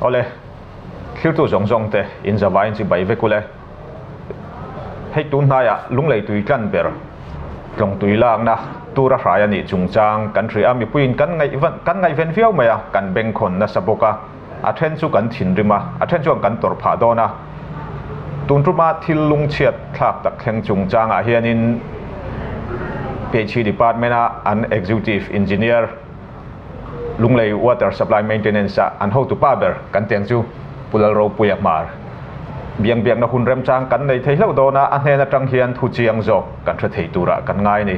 Awle, thlirtu zawng zawng te in zavaiin chibai vek ule. Hei tun hnaiah Lunglei tui tlan ber tlawng tui lakna tura hrai a nih chungchang kan hria a, mipuiin kan kan ngaihven viau mai a, kan bengkhawn nasa bawk a, a then chu kan thinrim a, a then chuan kan tawrh phah dawn a. Tun tuma thil lungchhiat thlak tak thleng chungchangah hianin PHE Department-a an Executive Engineer, Lunglei Water Supply Maintenance ah an hotu pa ber kan teng chu Pu Lalropuia Hmar. Biang biakna hun remchang kan nei thei hlauh dawn a, a hnen atang hian thu chiang zawk kan hre thei turah kan ngai a ni.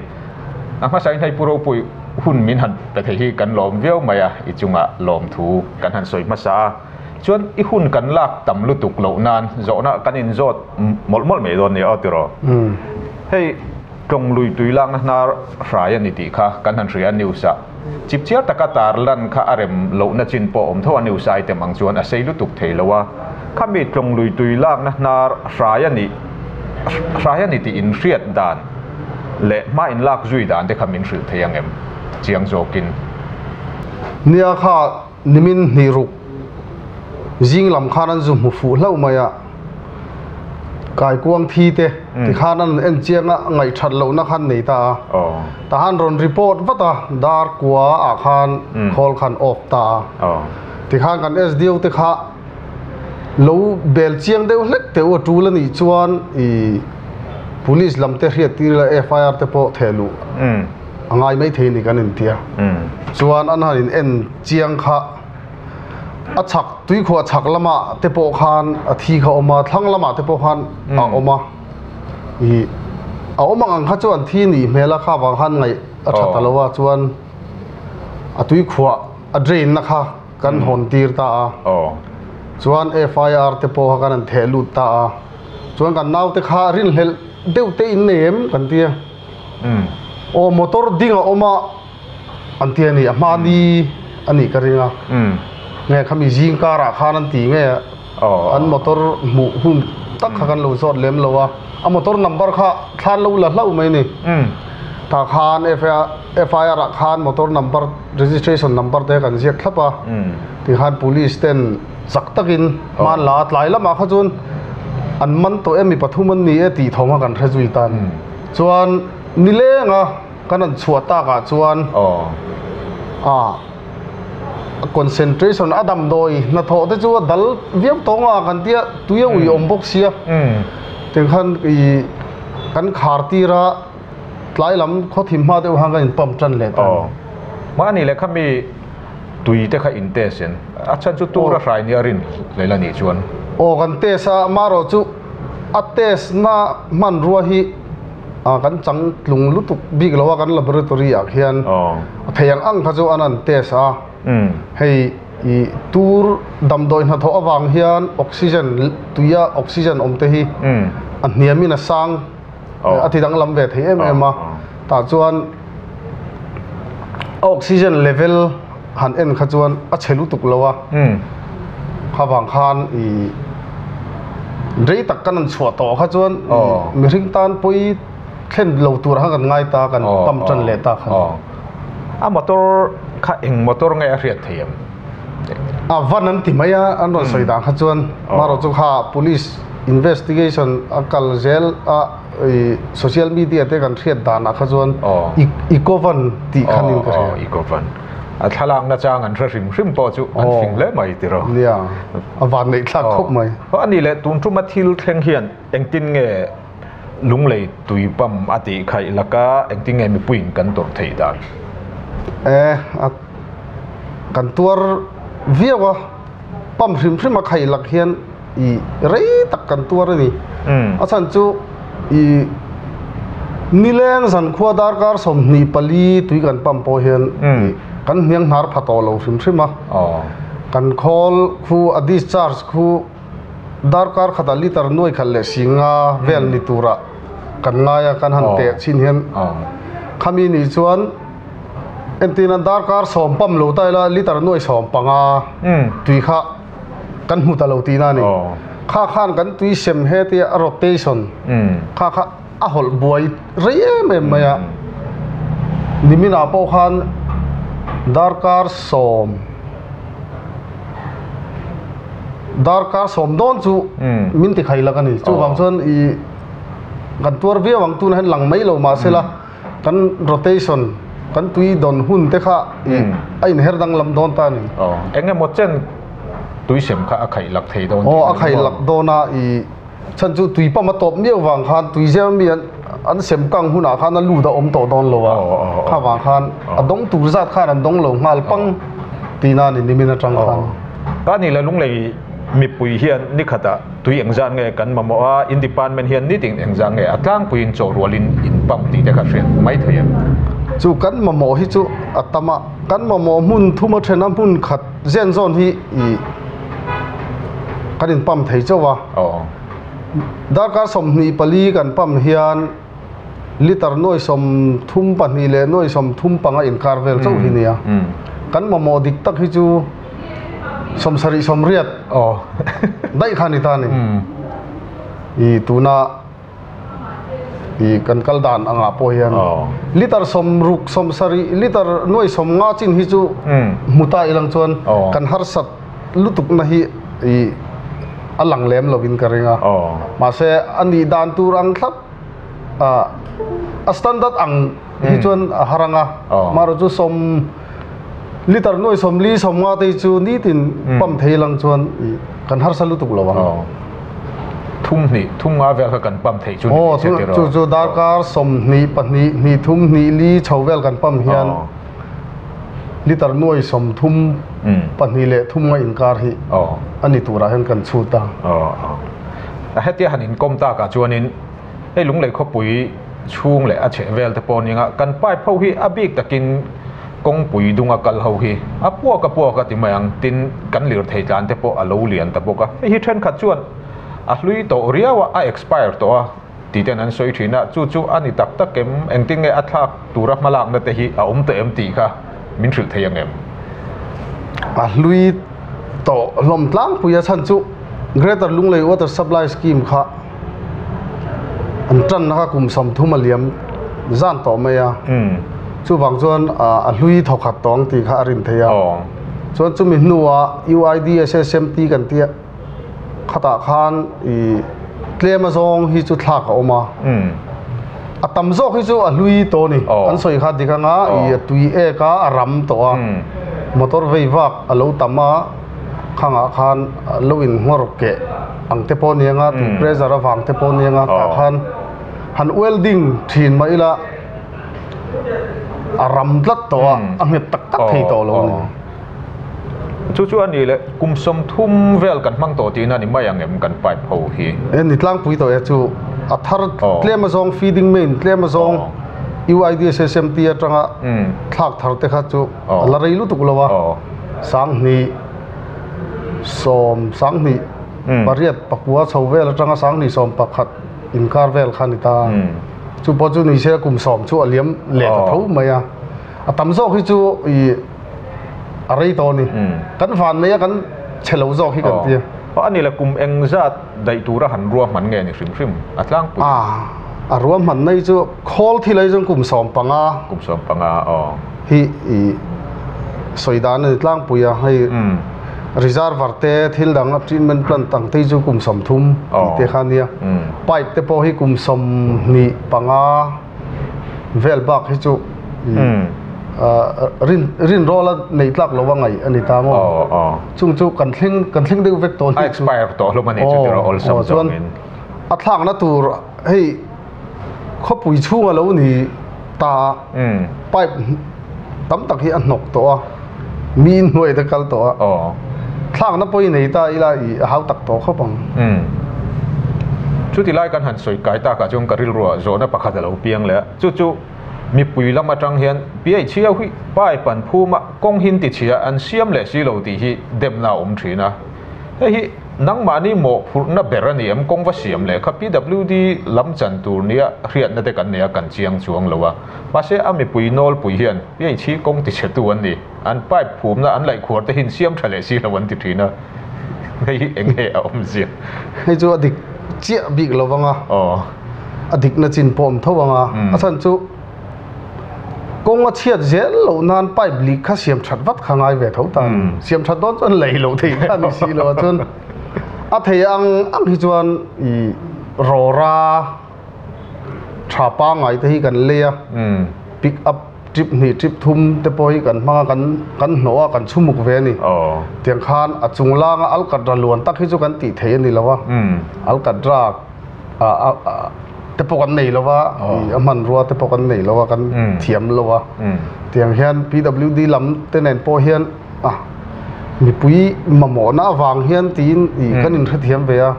A hmasain hei Pu Ropui hun min han pe thei hi kan lawm viau mai a, i chungah lawmthu kan han sawi hmasa a. Chuan i hun kan lak tam lutuk loh nan zawhna kan inzawt mawlh mawlh mai dawn nia aw tiraw. Hei. Tlawng lui tui lakna hnar hrai a ni tih kha kan han hria a news ah. Chip chiar taka tar lan kha a rem lohna chin pawh awm tho a news item ang chuan a sei lutuk thei lo a. Khami tlawng lui tui lakna hnar hrai a nih hrai a ni tih in hriat dan leh hma in lak zui dan te kha min hrilh thei ang em? Chiang zawkin. Nia kha nimin hnih ruk zing lam khan an zu hmu fuh hlauh mai a. Kaikuang thi te tikhan an en chiang a, ngaihthat lohna khan nei ta a. Tahan rawn report vat a, dar kua ah khan call khan off ta a. Tikhan kan SDO te kha lo bel chiang deuh hlek teuh a tul a nih chuan i police lam te hriat tir ila FIR te pawh theh luh a ngai maithei a ni kan intia. Chuan an han in en chiang kha. A chhak tuikhuah chhak lamah te pawh khan a thi kha a awm a, thlang lamah te pawh khan a awm a. Ih a awm ang ang kha chuan thi nih hmel a kha vang khan ngaih a tha ta lo a chuan a tuikhuah a drain na kha kan hawn tir ta a. Chuan FIR te pawh kha kan han theh lut ta a. Chuan kan naute kha rinhlelh deuh te in nei em kan ti a. Aw motor ding a awm a. An ti a ni, a hmani a nih ka ring a, nge khami zing karah khan an ti nge an motor hmuh hun tak kha kan lo zawt lem lo a, a motor number kha thlan lo la hlauh mai ni. Tah khan FIR ah khan motor number registration number te kan ziak thlap a, tikhan police ten chak takin hman la a, tlai lamah kha chuan an man tawh e mi pathum an ni e tih thawm kha kan hre zui ta a ni. Chuan nileng a. Kan han chhuah takah chuan a concentration a damdawi hnathawh te chu a dal viau tawng a kan tia tui a ui awm bawk sia tikhan ih kan khar tir a tlai lam khaw thim hma deuh khan kan in pump tan leh ta a ni. Mahni leh khami tui te kha in test in a chhan chu tur a hrai nia rin hlel a nih chuan. Aw kan test a amaherawh chu a test na hmanrua hi. Kan chang tlung lutuk bik lo a kan laboratory ah khian a thei ang ang kha chu an an test a hei ih tur damdawi hnathawh avang hian oxygen tuia oxygen awm te hi a hniam in a sang a ti danglam ve thei em em a tah chuan a oxygen level han en kha chuan a chhe lutuk lo a kha vang khan ih rei tak kan han chhuah tawh kha chuan mihring tan pawi thlen lo tur kha kan ngai ta kan pump tan leh ta kha a motor kha eng motor nge a hriat thei em a van an ti mai a an rawn sawi dan kha chuan marawh chu kha police investigation a kal zel a ih social media te kan hriat danah kha chuan eco van tih khan in ka hria eco van a thlalak na chang an hre hrim hrim pawh chu an fing hle mai tiraw nia a van neih thlak khawp mai a ni leh tun tuma thil thleng hian engtin nge lunglei tui pam a tih khaih laka engtin nge mipuiin kan tawrh theih dan e a kan tuar viau a pam hrim hrim a khaih lak hian ih rei tak kan tuar a ni. A chhan chu ih nileng zankhua darkar 24 tui kan pump pawh hian ih kan hniang hnar pha tawh lo hrim hrim a. Kan khawl khu a discharge khu darkar khatah liter nuai khat leh singa vel ni turah kan ngai a kan han teh chhin hian khami nih chuan entirna darkar 10 pump lo ta ila liter nuai 15 tui kha kan hmu ta lo tihna a ni. Kha khan kan tui sem he tia a rotation kha kha a hawlh buai rei em em mai a. Niminah pawh khan darkar 10. Darkar sawm dawn chu min ti khai lak a ni. Chuvang chuan i kan tuar viau ang tuna hian lang mai lo mahsela kan rotation kan tui dawn hun te kha i a inher danglam dawn ta a ni. Aw, eng emaw chen tui sem kha a khaih lak thei dawn tih a ni maw? Aw, a khaih lak dawn a i chhan chu tui pump a tawp miau vang khan tui zem mi an sem kang hunah khan a lut a awm tawh dawn lo a, kha vang khan a dawng tur zat khan an dawng lo nghal pang tihna a ni nimin atang khan. Ka ni le Lunglei mipui hian nikhatah tui engzah nge kan mamawh a, in department hian nitin engzah nge a tlangpuiin chaw rualin in pump tih te kha hriat mai thei em? Chu kan mamawh hi chu a tam a, kan mamawh hmun thum a then a hmun khat zen zawn hi ih kan in pump thei chauh a. Darkar 24 kan pump hian liter nuai 32 leh nuai 35 inkar vel chauh hi nia. Kan mamawh dik tak hi chu 70 80 daih kha ni ta a ni. I tuna i kan kal dan angah pawh hian liter 60 70 liter nuai 50 chin hi chu hmu ta ilang chuan kan harsat lutukna hi i a lang lem lovin ka ring a. Mahse a nih dan tur ang thlap a standard ang hi chuan a har ang a. Marawh chu sawm liter nuai 40 50 te hi chu nitin pump thei lang chuan i kan harsa lutuk lo ang. Thum hnih thum nga vel kha kan pump theih chu ni se tiraw. Chu chu darkar 22 hnih thum hnih li chho vel kan pump hian liter nuai 32 leh thum nga inkar hi a ni turah hian kan chhut a. A hetia han inkawm takah chuanin hei Lunglei khawpui chhung leh a chheh vel te pawh nia kan pipe ho hi a bik takin kawngpui dunga kal ho hi a puak a puak a ti mai ang tin kan lirthei tlan te pawh a lo lian ta bawk a. Hei hi thenkhat chuan a hlui tawh riau a, a expire tawh a tih ten an sawi thin a, chu chu a ni tak tak em, engtin nge a thlak tura hmalakna te hi a awm tawh em tih kha min hrilh thei ang em? A hlui tawh hlawm tlangpui a chhan chu Greater Lunglei Water Supply Scheme kha an tanna kha kum 30 a liam zan tawh mai a, chuvang chuan a hlui thawkhat tawh ang tih kha a rin thei a, chuan chumi hnuah UID SSMT kan tia khatah khan i tlem a zawng hi chu thlak a awm a, a tam zawk hi chu a hlui tawh a ni, an sawi kha dik anga i a tui ek a a ram tawh a, motor vei vak a lo tam a, khangah khan lo in nghawr keh ang te pawh nia nga tui pressure avang te pawh nia nga tah khan han welding thin mah ila a ram tlat tawh a, a nghet tak tak thei tawh lo a ni. Chu chu a ni le, kum 30 vel kan hmang tawh tihna ni mai ang em kan pipe ho hi? E ni tlangpui tawh e chu a thar tlem azawng feeding main tlem azawng UID SSMT atanga thlak thar te kha chu a la rei lutuk lo a, 2000 sawm 2008 pakua chho vel atanga 2011 inkar vel kha ni ta. Chu pawh chu ni se kum 10 chu a liam leh ta tho mai a, a tam zawk hi chu i a rei tawh a ni. Kan van mai a kan chhe lo zawk hi kan ti a. A ni le kum eng zat daih tura han ruahman nge ni hrim hrim a tlangpui? A, a ruahman na hi chu khawl thil ai chuan kum 15. Kum 15 aw. Hi i sawi dan a ni tlangpui a, hei reservoir te thil dang a treatment plant ang te hi chu kum 30 tih te kha a nia. Pipe te pawh hi kum 25 vel bak hi chu rin rin rawla neih tlak lo a ngaih a ni ta maw? Chung chu kan thleng kan thleng deuh vek tawh a expire tawh hlawm a ni chu tiraw awlsam zawngin. A thlakna tur hei khawpui chhunga lo ni ta a pipe tam tak hi a hnawk tawh a mi in hnuai te kal tawh a thlakna pawh i nei ta ila i a hau tak tawh khawp ang. Chuti lai kan han sawi kai takah chuan ka rilruah zawhna pakhat a lo piang leh a, chu chu mipui lam atang hian PH hi pipe an phum a, kawng hin ti chhia an siam leh si lo tih hi demna a awm thin a. Hei hi nangmahni mawhphurhna ber a ni em? Kawng va siam leh kha PWD lam chan tur nia hriatna te kan nei a, kan chiang chuang lo a. Mahse a mipui nawlpui hian PH hi kawng ti chhetu an ni, an pipe phumna an laihkhuar te hin siam tha leh si lo an ti thin a. Hei hi eng nge a awm zia? Hei chu a dik chiah bik lo vang a, a dikna chin pawh awm tho ang a, a chhan chu kawng a chhiat zel loh nan pipe leak kha siam that vat kha ngai ve tho ta a ni. Siam that dawn chuan lei loh theih kha a ni si lo a, chuan. A thei ang ang hi chuan i rawra tha pangai te hi kan lei a, pick up trip hnih trip thum te pawh hi kan hmang a, kan kan hnawh a, kan chhumuk ve a ni. Tiang khan a chung langa alkatra luan tak hi chu kan tih theih a ni lo a, alkatra te pawh kan nei lo a, a hmanrua te pawh kan nei lo a, kan thiam lo a. Tiang hian PWD lam te nen pawh hian a mipui mamawhna avang hian tiin ih kan inhrethiam ve a,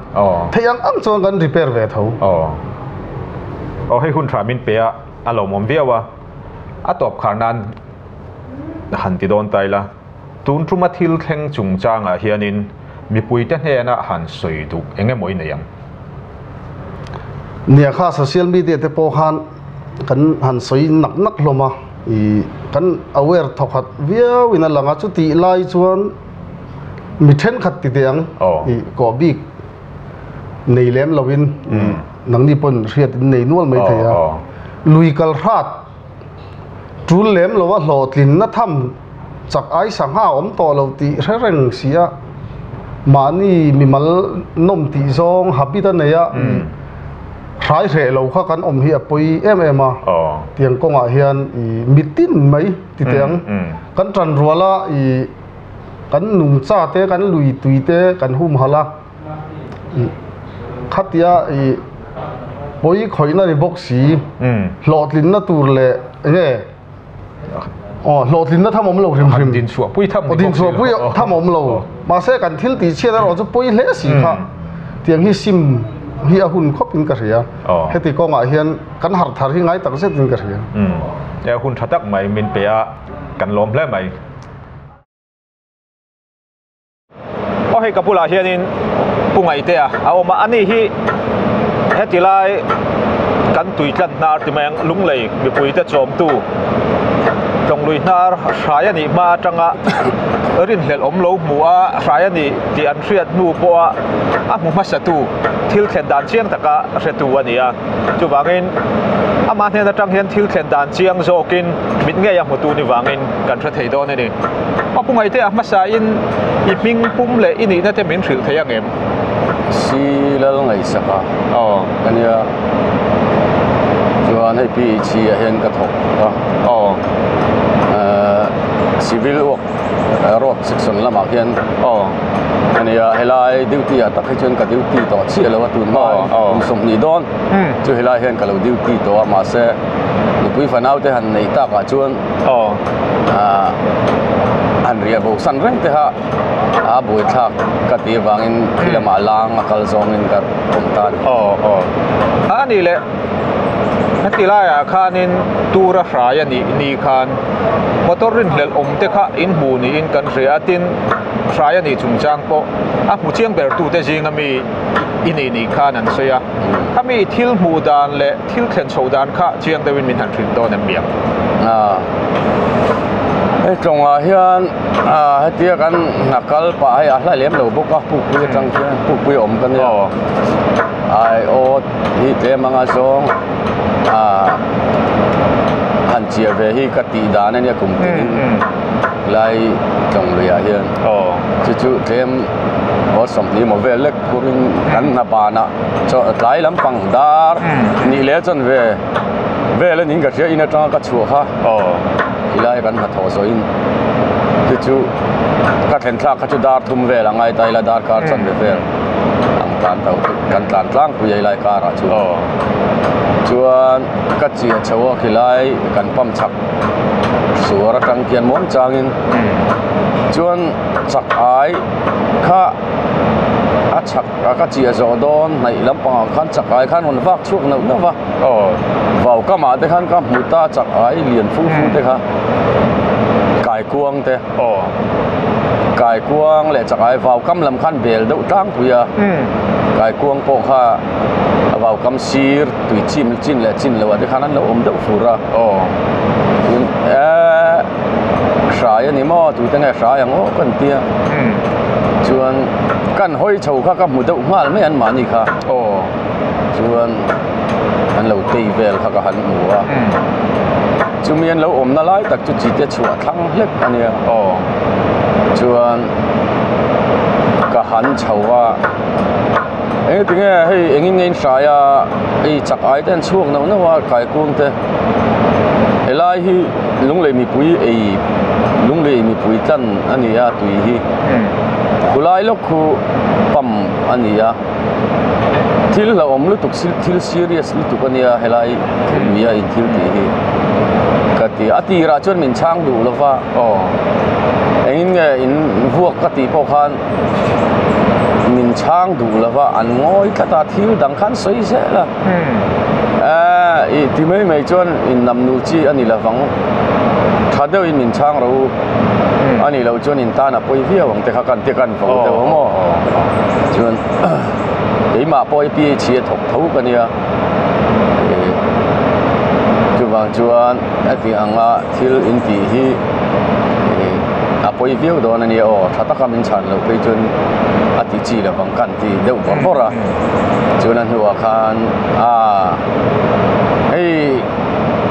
theih ang ang chuan kan repair ve tho. Aw hei hun tha min pe a, a lawmawm viau a, a tawp khar nan han ti dawn ta ila. Tun tuma thil thleng chungchangah hianin mipuite hnena han sawi duh eng emaw i nei ang? Nia kha social media te pawh khan kan han sawi nak nak hlawm a, ih kan aware thawkhat viau in a lang a, chutih lai chuan mi thenkhat ti teh ang ih kawh bik nei lem lovin ih nangni pawn hriat in nei nual mai thei a, lui kal hrat Tul lem lo a hlawhtlinna tham chak ai sangha awm tawh lo tih hre reng si a, mahni mimal nawm tih zawng habit a nei a, hrai hreh lo kha kan awm hi a pawi em em a, tiang kawngah hian i mitin mai ti teh ang, kan tan rual a i kan nungcha te kan lui tui te kan humhalh a. Khatia i pawi khawihna ni bawk si, hlawhtlinna tur leh eng nge aw hlawhtlinna tham awm lo hrim hrim. Din chhuah pui tham ni bawk si lo. Din chhuah pui tham awm lo. Mahse kan thil tih chhiat erawh chu pawi hle si kha. Tiang hi sim hi a hun khawp in ka hria. Heti kawngah hian kan harh thar hi ngai tak zet in ka hria. Hun tha tak mai min pe a, kan lawm hle mai. Aw hei ka bulah hianin Pu Ngaihtea a awm a, ani hi heti lai kan tui tlan hnar ti mai ang Lunglei mipuite chawmtu Tlawng lui hnar hrai a nih hma atanga rinhlelh awm lo hmu a, hrai a nih tih an hriat hnu pawha a hmu hmasatu thil thlen dan chiang taka hretu a ni a, chuvangin amah hnen atang hian thil thlen dan chiang zawkin mit ngei a hmutu ni vangin kan hre thei dawn a ni. A pu ngaihte a hmasa in i hming pum leh i nihna te min hrilh thei ang em? Si lal ngaihsak a ka nia chuan hei PHC ah hian ka thawk a civil work road section lamah khian ka nia helai duty ah tak hi chuan ka duty tawh chiah lo a tun hma kum 20 dawn chu helai hian ka lo duty tawh a mahse nupui fanau te han neih takah chuan Han riah bo san reng te kha a buaithlak ka tih avangin khi lamah lang a kal zawngin ka awm ta a ni. Aw aw a nih leh heti laiah khanin tour a hrai a nih ni khan motor rinhlelh awm te kha in hmuh niin kan hria a tin hrai a nih chungchang pawh a hmu chiang ber tute zinga mi i nih nih khan an sawi a khami thil hmuh dan leh Thil thlen chho dan kha chiang deuhin min han hrilh dawn em miang? Hei tlawngah hian hetia kan hna kal pah hei a hla lem lo bawk a pukpui atang khian pukpui a awm ka nia ai aw hi tlem anga zawng han chiah ve hi ka tih dan ania kum tinin lai tlawng luiah hian chu chu tlem aw 20 maw vel lek phurin kan hna banah chaw tlai lampang dar nih leh chuan ve vel a niin ka hria in atanga ka chhuah kha tilai kan hnathawh zawh in chu chu ka thlen thlak kha chu dar thum vel a ngai ta ila dar kar chuan ve vel ang tlan tho kan tlan tlangpui a ilai karah chuan chuan ka chiah chho a khilai kan pump chak suar atang khian muang changin chuan chak ai kha a chak a ka chiah zawh dawn hnaih lampangah khan chak ai khan rawn vak chhuak neuh neuh va vau kamah te khan ka hmu ta chak ai lian fu fu te kha kaikuang te kaikuang leh chak ai vau kam lam khan bel deuh tlangpui a kaikuang pawh kha a vau kam sir tui chim chin leh chin loh ah te khan an lo awm deuh fur a tin eee hrai a ni maw tute nge hrai ang aw ka inti a chuan kan hawi chho kha ka hmu deuh nghal mai an mahni kha chuan an lo tei vel kha ka han hmu a chumi an lo awmna lai tak chu chite chhuah thlang hlek a nia chuan ka. Ka han chho a, engtinge hei engin nge in hrai a, hei chak ai te an chhuak nauh nauh a kaikuang te helai hi lunglei mipui ei lunglei mipui tlan a ni a tui hi khulai lawk khu pump a ni a thil hlauhawm lutuk thil serious lutuk a nia helai lui a in thil tih hi ka ti a a tirah chuan min chhang duh lo va. Aw, engin nge in vuak ka tih pawh khan min chhang duh lo va, an ngawi tlat a, thil dang khan sawi zel a. Ehh, ih ti mai mai chuan in nam nu chi a ni lo vang, tha deuhin min chhang ro u, a nih loh chuan in tan a pawi viau ang te kha kan ti kan vo deuh ang aw. Chuan keimah pawh i PHC a thawk tho ka nia, ih chuvang chuan heti anga. Thil in tih hi a pawi viau dawn a nia aw, tha taka min chhan loh phei chuan a ti chi lo vang kan ti deuh bawrh bawrh a, chuan a hnuah khan aa hei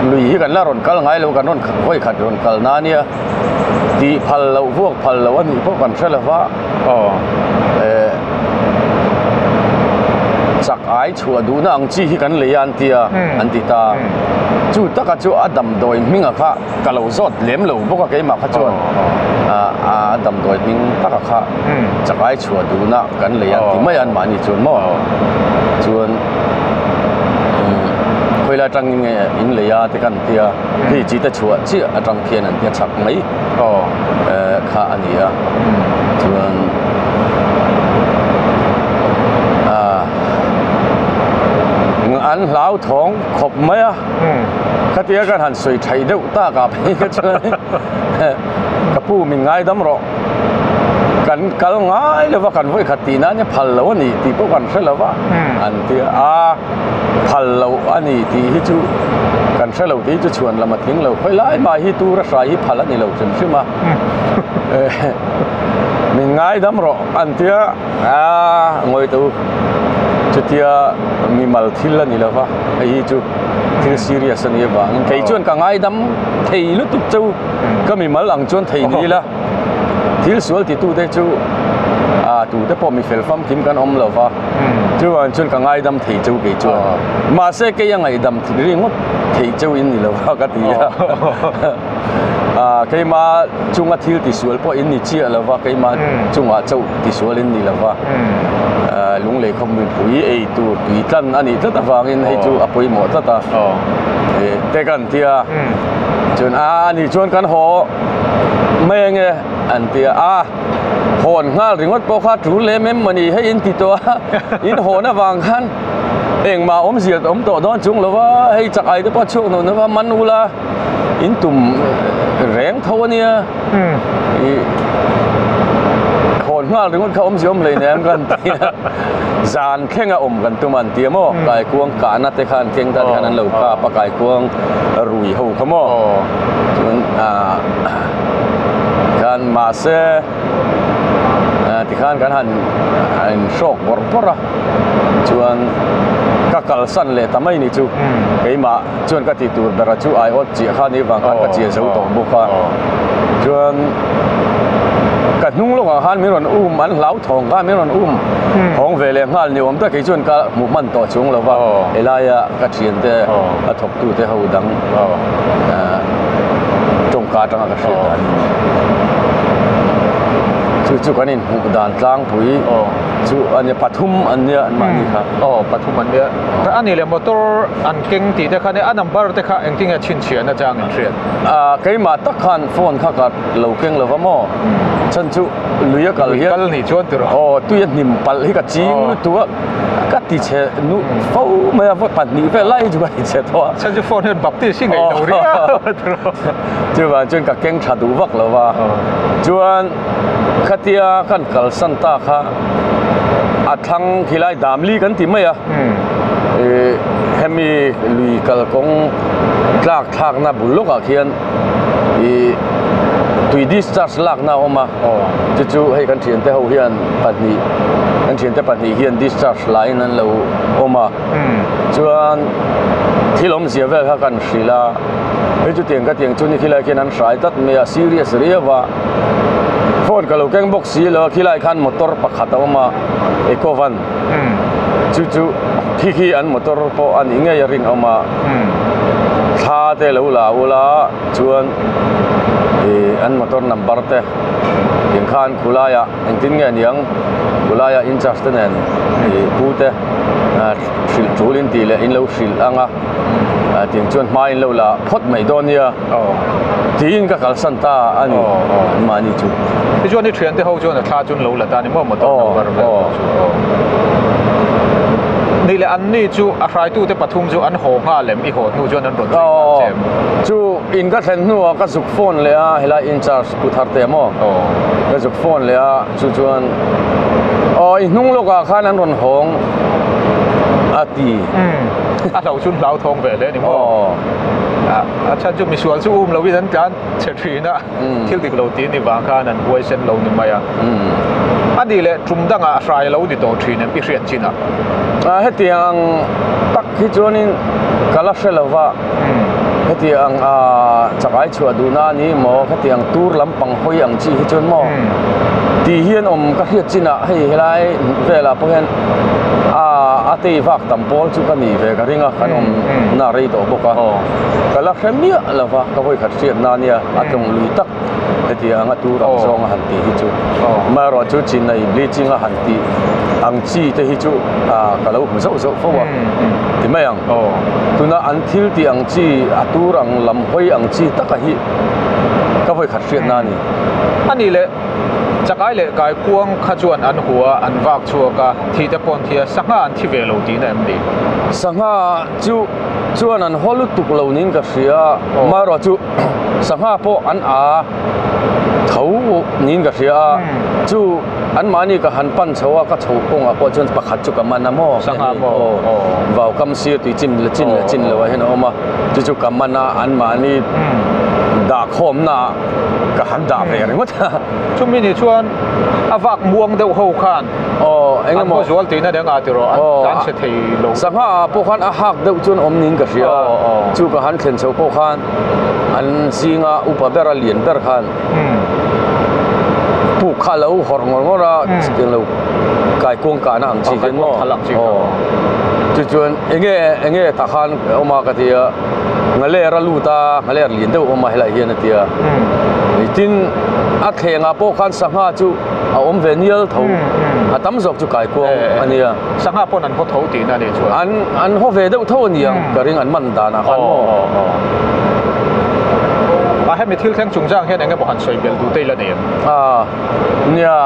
lui hi kan la rawn kal ngai lo kan rawn vawi khat rawn kal na nia tih phal loh vuak phal loh a nih pawh kan hre lo va eh chak ai chhuah duhna ang chi hi kan lei a an ti a an ti ta. Chu taka chu a damdawi hminga kha ka lo zawt lem lo bawk a keimah kha chuan a damdawi hming taka kha chakai chhuah duhna kan lei a ti mai a anmahni chuan maw chuan khawilai atangin nge in lei a te kan tia hei chi te chhuah chiah atang khian an tia chak mai kha a ni a chuan an hlauthawng khawp mai a khatia kan han sawi thaih deuh tak ah phei kha chuan ka pu min ngaidam rawh kan kal ngai lova kan vawi khat tih nan hian phal lo a ni tih pawh kan hre lova an ti a phal lo a ni tih hi chu kan hre lo tih hi chu chhuan lam a tling lo khawi lai mah hi tura hrai hi phal a ni lo hrim hrim a min ngaidam rawh an ti a. A ngawi tawh u, chutia mimal thil a ni lo va, hei hi chu thil serious a nih avangin kei chuan ka ngaidam thei lutuk che u, ka mimal ang chuan thei ni ila, thil sual titute chu a tute pawh mi fel famkim kan awm lo va, chuvang chuan ka ngaidam thei che u kei chuan, mahse kei a ngaihdam ringawt thei che u in ni lo va ka ti a. Keima chunga thil tisual pawh in ni chiah lo va, keima chungah chauh tisual in ni lo va. Lunglei khawp mipui ei tur tui tlan a nih tlat avangin hei chu a pawimawh tlat a. Te kan ti a, chuan a ni chuan kan haw mai ange an ti a, a hawn nghal ringawt pawh kha tul lem em mawni hei in ti tawh a, in hawn avang khan engmah awmzia awm tawh dawn chung lo va, hei chak ai te pawh a chhuak nuam lo va, man ula. In tum reng tho a nia i hawn nghal ringawt kha awmzia awm hleinem kan ti a zan thlenga awm kan tum an ti a maw kaikuang kahna te kha an keng ta khan an lo kap a kaikuang rui ho kha maw chuan ah khan mahse tikhan kan han in hrawk bawrh bawrh a chuan ka kalsan leh ta mai ni chu keimah. Chuan ka tih tur bera chu aiawt chiah kha ni vang khan ka chiah zo tawh bawk a. Chuan ka hnung lawkah khan min rawn um an hlau thawng khan min rawn um thawng ve leh nghal ni awm tak kei chuan ka hmu hman tawh chung lo va helaia ka thiante a thawktute ho dang tawngka atanga ka hriat dan chu chu kan inhmuh dan tlangpui chu a nia pathum an nia anmahni kha. Aw pathum an nia. A nih leh motor an keng tih te kha nia a number te kha engtin nge chhinchhiahna chang in hriat? Ah keimah tak khan phone kha ka lo keng lo va maw? Chhan chu lui a kal hian Lui kal nih chuan tiraw? Aw tui a hnim palh hi ka ching lutuk a ka ti chhe nuh fo mai a vawi pahnih vel lai hi chu ka ti chhe tawh a. Chhan chu phone hian baptist hi ngaih lo riau a tiraw? Chuvang chuan ka keng tha duh vak lo va chuan khatia kan kalsan ta kha a thlang khilai damli kan ti mai a. Ih hemi lui kalkawng tlak thlakna bul lawkah khian ih tui discharge lakna a awm a chu chu hei kan thiante ho hian pahnih kan thiante pahnih hian discharge laiin an lo awm a chuan thil awmzia vel kha kan hrilh a hei chutiang ka tiang chu ni khilai khian an hrai tlat mai a serious riau a. Phone ka lo keng bawk si lo a, khilai khan motor pakhat a awm a, Eco van chu chu khi khi an motor pawh a nih ngei a rinawm a, thla te lo la ula chuan ih an motor number te tiang khan khulaiah engtin nge niang khulaiah in charge te nen ih pu te hrilh tul in tih leh in lo hrilh ang a. Tiang chuan hma in lo la phawt mai dawn nia tiin ka kalsan ta a ni mahni chu. Tichuan i thiante ho chuan a thla chu an lo la ta a ni maw motor number vel pawh chu aw. Nih leh an ni chu a hraitute pathum chu an haw nghal em i haw hnu chuan an rawn zui nghal che em? Chu in ka thlen hnuah ka zuk phone leh a helai in charge pu thar te maw ka zuk phone leh a chu chuan aw i hnung lawkah khan an rawn hawng a ti. A hlo chun hlau thawng ve hle ni maw? A chhan chu misual chu um loin an tlan chhe thin a, thil dik lo ti ni vang khan an huaisen lo ni mai a. A nih leh tum dangah hrai lo ni tawh thin em i hriat chin a? Hetiang tak hi chuanin ka la hre lo va, hetiang chakai chhuah duhna a ni maw, hetiang tur lampang hawi ang chi hi chuan maw tih hian awm ka hriat chin ah hei helai velah pawh hian a tei vak tam pawl chu ka ni ve ka ring a kan awm na rei tawh bawk a ka la hre miah lo va ka vawi khat hriat na nia a tlawng lui tak heti ang a tur ang zawng a han tih hi chu amaherawh chu chinai bleaching a han tih ang chi te hi chu ka lo hmu zauh zauh fo a ti mai ang tuna an thil tih ang chi a tur ang lam hawi ang chi taka hi ka vawi khat hriat na a ni. A nih leh Chakai leh Kaikuang kha chuan an hua an vak chhuak a, thi te pawh an thi a, sangha an thi ve lo tihna em ni? Sangha chu chuan an haw lutuk lo niin ka hria, amaherawh chu sangha pawh an a tho niin ka hria a, chu anmahni ka han pan chho a, ka chho kawngah pawh chuan pakhat chu ka man a maw? Sangha maw? Vau kam sir tui chin leh chin leh chin loah hian a awm a, chu chu ka man a, anmahni dahkhawmna ah ka han dah ve ringawt a. Chumi ni chuan a vak muang deuh ho khan an haw zual tihna dang ah tiraw an tlan chhe thei lo. Sangha ah pawh khan a hak deuh chuan awm niin ka hria a, chu ka han thlen chho pawh khan an zinga upa ber a lian ber khan puk kha a lo hawrh ngawr ngawr a, englo kaikuang kahna ang chi hian maw chu chuan enge enge tah khan awm a ka ti a. Nghaler a lut a, nghaler lian deuh awm a helaiah hian a ti a. Tin, a thlengah pawh khan sangha chu a awm ve nial tho. A tam zawk chu kaikuang a nia. Sangha pawn an haw tho tihna a nih chuan. An an haw ve deuh tho a ni ang, ka ring an man danah khan maw. A hemi thil thleng chungchang hian eng emaw han sawi belh duh te ila nei em? A, nia.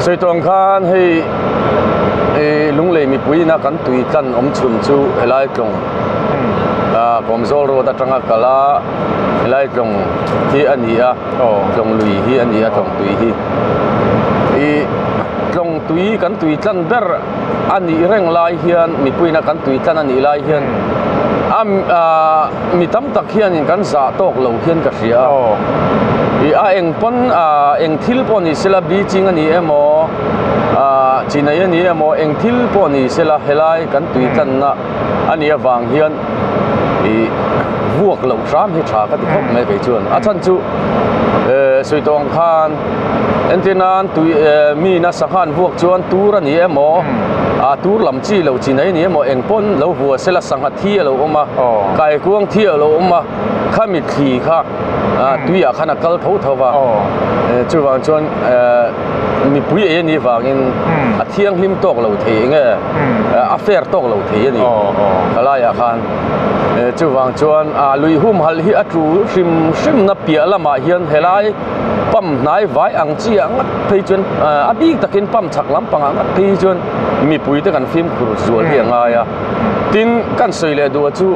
Sawi tawh ang khan hei Lunglei mipuiin a kan tui tlan awm chhun chu helai tlawng Kawmzawl road atanga kal a helai tlawng hi a ni a tlawng lui hi a ni a tlawng tui hi ih tlawng tui kan tui tlan ber a nih reng lai hian mipuiin a kan tui tlan a nih lai hian a mi tam tak hianin kan zah tawk lo hian ka hria a ih a eng pawn eng thil pawh ni sela bleaching a ni emaw chinai a ni emaw eng thil pawh ni sela helai kan tui tlanna a nih avang hian ih vuak loh hram hi tha ka ti khawp mai kei chuan a chhan chu eh sawi tawh ang khan entir nan tui eh mi na sangha an vuak chuan tur a ni emaw ah tur lam chi lo chi nei a ni emaw eng pawn lo vua sela sangha thi a lo awm a kaikuang thi a lo awm a khami thli kha ah tuiah khan a kal tho tho va chuvang chuan eh mipui ei a nih vangin a thianghlim tawk lo thei eng nge a fair tawk lo thei a ni helaiah khan chuvang chuan a lui humhalh hi a tu hrim hrim na piah lamah hian helai pump hnai vai ang chi ah ngat phei chuan a bik takin pump chhak lampang ah ngat phei hi chuan mipui te kan fimkhur zual hi a ngai a tin kan sawi leh duh chu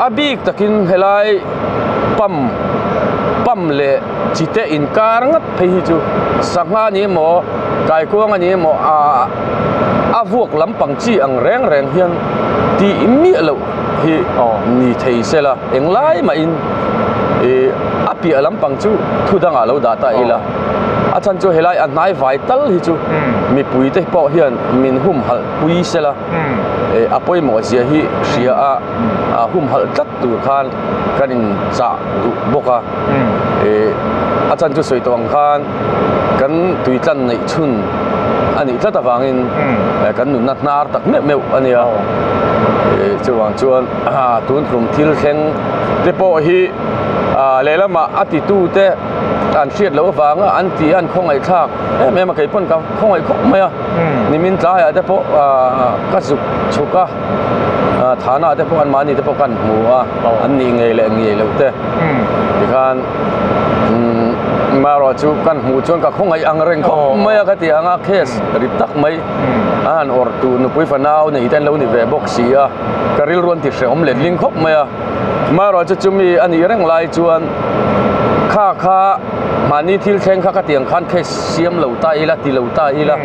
a bik takin helai pump pump leh chi te inkar ngat phei hi chu sangha a ni emaw kaikuang a ni emaw ah a vuak lampang chi ang reng reng hian tih miah loh hi ni thei se la englai mahin ih a piah lampang chu thu dangah lo dah ta ila a chhan chu helai a hnai vai tal hi chu mipui te pawh hian min humhalh pui se la ih a pawimawh zia hi hria a a humhalh tlat tur khan kan in chah duh bawk a ih. A chan chu sawi tawh ang khan kan tui tlan neih chhun a nih tlat avangin kan nunna hnar tak meuh meuh a nia. Chuvang chuan tun tum thil thleng te pawh hi lehlamah a titute an hriat loh avanga an ti a, an khawngaihthlak em em a, kei pawn ka khawngaih khawp mai a. Nimin tlaiah te pawh ka zuk chhuk a, thana te pawh anmahni te pawh kan hmu a, an nih ngei leh ngei loh te tikhan marawh chu kan hmuh chuan ka khawngaih ang reng khawp mai a ka ti ang a, case rit tak mai a han awrh tur nupui fanau nei te an lo ni ve bawk si a, ka rilru an ti hrehawm letling khawp mai a, marawh chu chumi a nih reng lai chuan kha kha mahni thil thleng kha ka ti ang khan case siam lo ta ila ti lo ta ila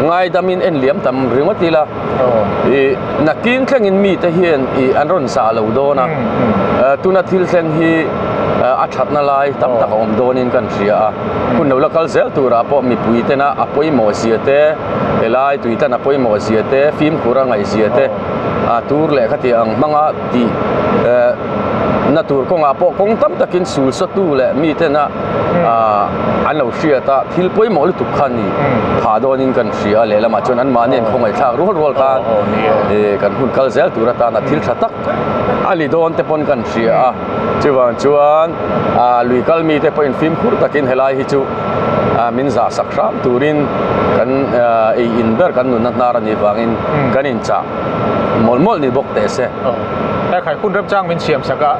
ngaidamin en liam tam ringawt ila ih nakin thlengin mite hian ih an rawn zah lo dawn a tuna thil thleng hi a thatna lai tam tak a awm dawnin kan hria a hun lo la kal zel turah pawh mipui tena a pawimawh zia te helai tui tlan a pawimawh zia te fimkhur a ngaih zia te a tur leh khatiang ang hmanga tih na tur kawngah pawh kawng tam takin sul sawtu leh mitena an lo hriat a thil pawimawh lutuk kha ni phah dawnin kan hria a lehlamah chuan anmahni an khawngaihthlak rual rual khan kan hun kal zel tur atana thil tha tak a ni dawn te pawn kan hria a chuvang chuan lui kal mite pawhin fimkhur takin helai hi chu min zah sak hram turin kan ei in ber kan nunna hnar a nih vangin kan inchah mawlh mawlh ni bawk teh se. He khai hun remchang min siam sak a,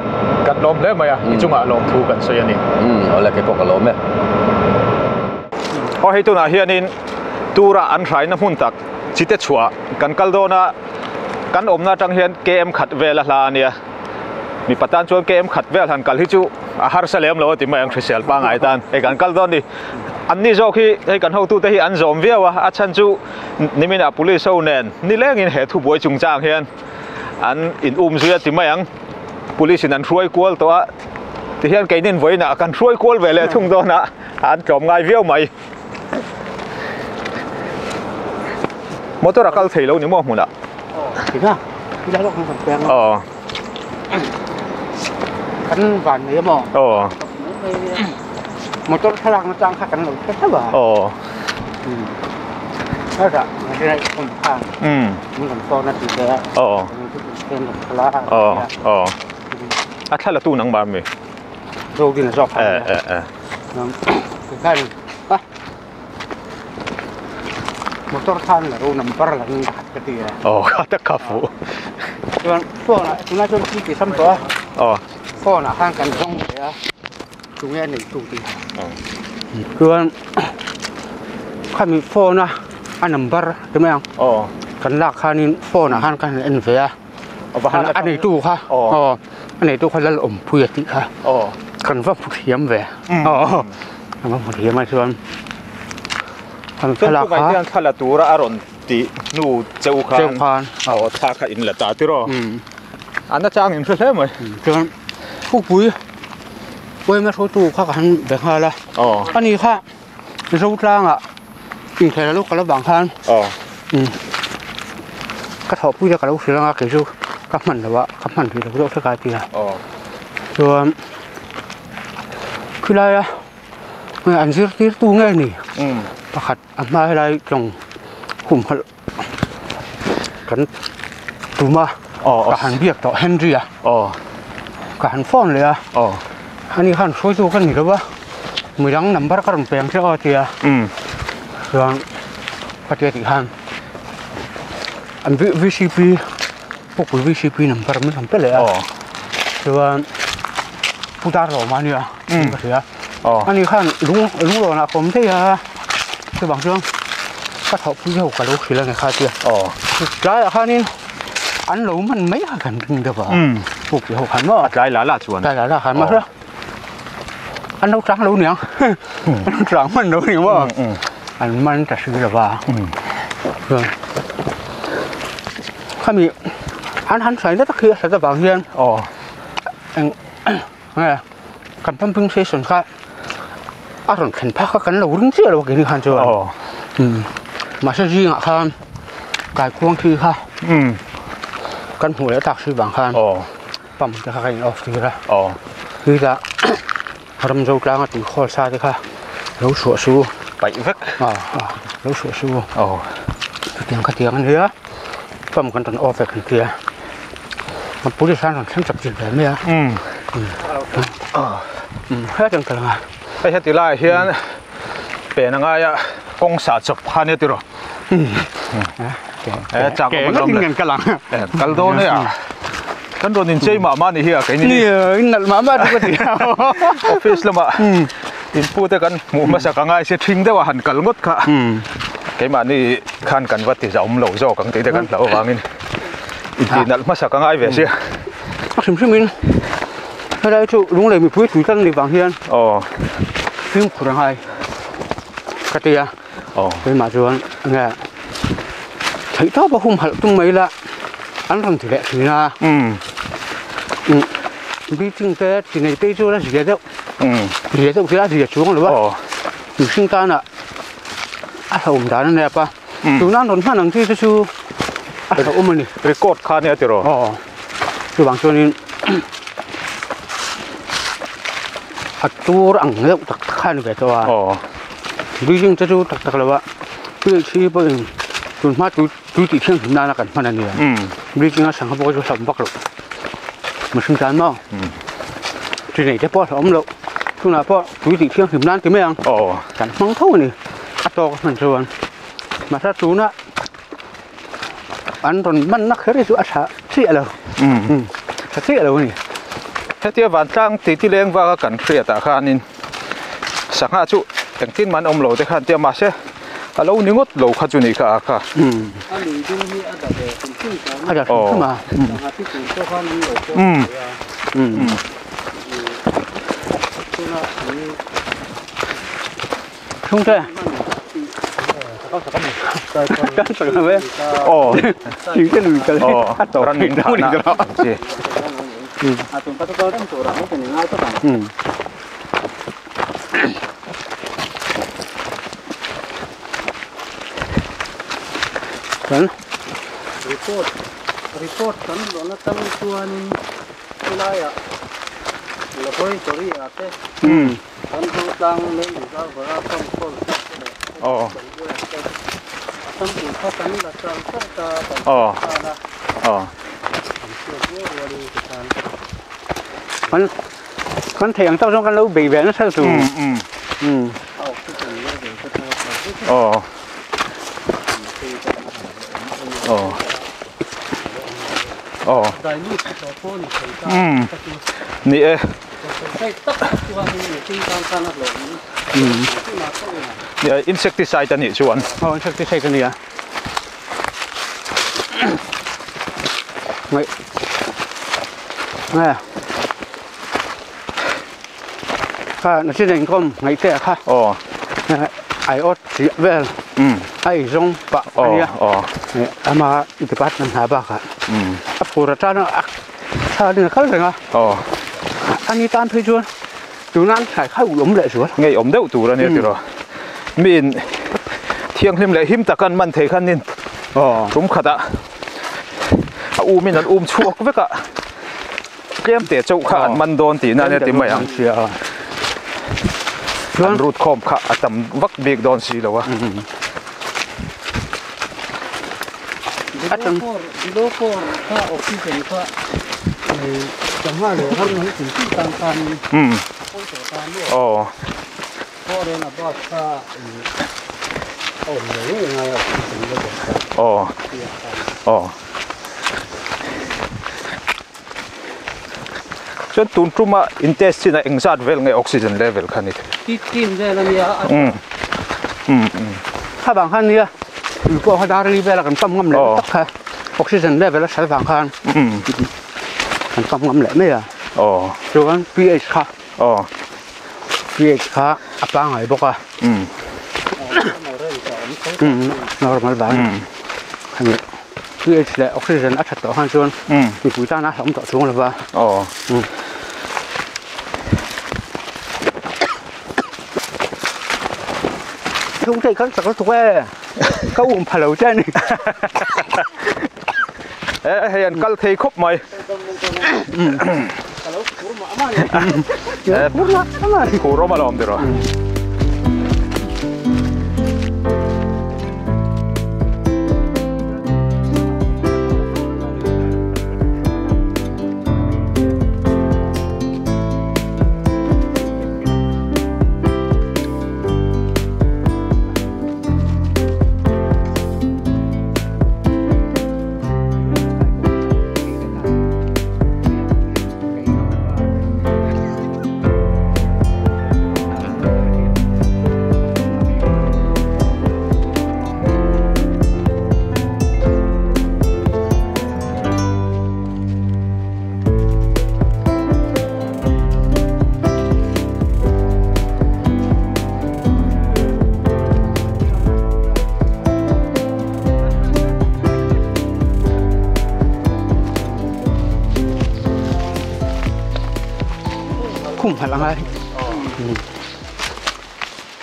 kan lawm hle mai a, i chungah lawmthu kan sawi a ni. Umm, awle kei pawh ka lawm e. Aw hei tunah hianin tura an hraina hmun tak chite chhuah kan kal dawn a, kan awmna atang hian KM khat vel a hla a nia. Mipa tan chuan KM khat vel han kal hi chu a harsa lem lo a ti mai ang hrisel pangngai tan. Hei kan kal dawn ni. Anni zawk hi hei kan hotute hi an zawm viau a, a chhan chu niminah police ho nen nilengin he thubuai chungchang hian an in um zui a ti mai ang. Police in an hruai kual tawh a, tihian keinin vawiinah kan hruai kual ve leh thung dawn a, an tlawm ngai viau mai. Motor a kal thei lo ni maw hmunah? Aw. Kan van nei maw? Aw. Motor thlalak na chang kha kan lo hre hlauh a. Aw. Heta hei awm khan. Min rawn phone a ti ve a. Aw. Aw aw. A thla la tu nangmah ami? Rogin a zawk kha. Eh eh eh. Khan a motor khan la ro number la ning khat ka ti a. Aw kha tak kha fu. Chuan phone ah tunah chuan chi ti sam tawh a. Aw. Phone ah khan kan zawng ve a. Tunge a nei tu tih. Chuan khami phone a a number ti mai ang. Aw. Kan lak khanin phone ah khan kan han en ve a. A neitu kha aw a neitu kha lal awmpui a tih kha. Aw. Kan va hmu thiam ve. Aw kan va hmu thiam a chuan kan thlalak kha. Chuan thla la tura a rawn tih hnu cheu khan. Cheu khan. Aw thla kha in la ta tiraw. A nachang in hre hle mai. Chuan Pukpui Uaima hruaitu kha ka han be nghal a. Ani kha Zotlangah inkhel a lo kal avang khan ka thawhpui te ka lo hrilh anga kei chu ka hman lo a, ka hman rih lo deuh hlek a ti a. Chuan khilai a an zirtirtu nge ni pakhat a hma helai tlawng humhalh kan tuma ka han biak tawh Henry a ka han phone leh a ani khan hruaitu ka ni lo va midang number ka rawn peng che aw tia chuan ka tia tih khan an V_C_P pukpui V_C_P number min rawn pe leh a chuan pu Darlawma ania ka hria ani khan lung lunglawnah ka awm daih a chuvang chuan ka thawhpui ho ka lo hrilh a ni kha tia tlaiah khanin an lo man mai a kan ring deuh a pukpui ho khan maw a tlai la la chuan tlai la la khan maw an lo tlang lo niang an lo tlang hman lo ni maw an man ta hri lo va chuan khami an han hrai na tak hi a hrat avang hian eng nge kan pumping station kha a rawn thlen phak kha kan lo ring chiah lo a keini khan chuan mahse zingah khan kaikuang thi kha kan hmuh leh tak si vang khan pump te kha kan in off tir a chutah. Ramzo tlanga tui khawl sa te kha lo chhuah su paih vek lo chhuah su chutiang khatiang a nia pump kan rawn off vek an tia police an rawn thleng chap chilh ve mai a hetiang kal ang a hei heti laiah hian pen a ngai a kawng sah chawp kha ania tiraw chak awm alawm le kal ang kal dawn e a kan rawn inchei mah mah ni hi a keini ni nalh mah mah chu ka ti office lamah inpu te kan hmuh hmasa ka ngai se thing deuh a han kal ngawt kha keimahni khan kan va ti zah awm lo zawk ang tih te kan hlauh avangin inti nalh hmasa ka ngai ve sia a hrim hrimin helai chu lunglei mipui tui tlang ni vang hian fimkhur a ngai ka ti a keimah chuan enge theih tawp a humhalh tum mai ila an rawn ti leh thin a bleaching te chi nei phei chu a zia deuh zia deuh khi a zia chuang lo a mihring tana a hlauhawm dan a nep a tuna an rawn hman ang chi te chu a hlauhawm a ni record kha ania tiraw chuvang chuanin a tur ang deuh tak tak kha a ni ve tawh a building te chu tak tak lo a ph hi pawhin tun hma tui tui tih thianghlim nana kan hman a nia building a sangha pawh chu hlauhawm vak loh mihring tan maw chi nei te pawh a hlauhawm loh tunah pawh tui tih thianghlim nan ti mai ang kan hmang tho a ni a tawk a hman chuan mahse tuna an rawn manna kher hi chu a tha chiah lo tha chiah lo a ni hetia vantlang titi leng vaka kan hriatah khanin sangha chu engtin man awm lo te khan tia mahse a lo ni ngawt lo kha chu ni kha a kha a lui ding hi a da ve hrim hrim a da hrim hrim a sangha chi tur pawh khan an lo pawh thei a Chhungte kan sak lo e aw thingte lui kal hi a tawp ran in thah na chi Kan report report kan rawn atang chuanin helaiah laboratory ah te Kan zo tlang lei reservoir a pump khawl sak te leh kan buai te a sample kha kan la char char ta kan hriat nghal a kan hriat rual rualin tikhan kan kan thei ang tawk zawng kan lo bei ve nasa chu a oxygen level te pawh a tha vek a dilute tawh pawh ni thei ta ka chu ni e Insecticide a nih chuan. Aw insecticide a nia. Ngai. Ngai. Kha na chin engkom ngai te kha. Aw. Ai ot chi vel. Ai zong pa ania. Aw. Ama department hna bak ah. A phur atana Thla din a kal reng a. Aw. Ani tan phei chuan tuna an thlai kha ulh awm leh zual. Ngei awm deuh tur a nia tiraw. Miin thianghlim leh him tak an man thei khan nin tum khatah a um in an um chhuak vek a tlem te chauh kha an man dawn tihna a nia ti mai ang. An rut khawm kha a tam vak bik dawn si lo a. Atang Below 4 kha oxygen kha sangha leh ram nung chin chin tan khan pawi tawh ta maw aw 4 and above kha a awm lo ngei ngai a oxygen level kha aw aw chuan tun tuma in test chin a engzat vel nge oxygen level kha ni 15 vel a nia Kha vang khan nia tui pawh kha dar li vela kan pump ngam leh tak kha oxygen level a hral vang khan kan pump ngam leh mai a chuan ph kha ph kha a pangngai bawk a normal vang a ni ph leh oxygen a that tawh khan chuan mipui tana a hlauhawm tawh chuang lova. Thung thei khan chak lutuk e ka um pha lo che ani e hei an kal thei khawp mai. Khur awm alawm tiraw. Khum hal angai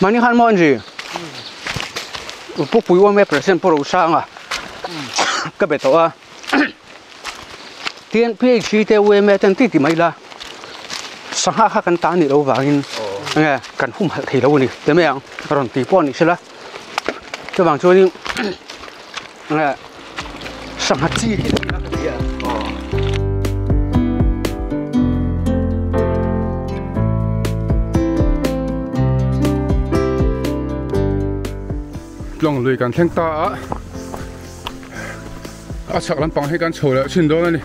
mani khan mo anji pu pui wa me present poro sanga ka be to a tian phc te we me ten ti ti mai la sangha kha kan ta ni lo wangin nge kan hum hal thei lo ni te me ang ron ti pon ni sela chu wang chu ni nge sangha chi hi Long lui kan thleng ta a a chak lampang hi kan chho leh thin dawn a ni.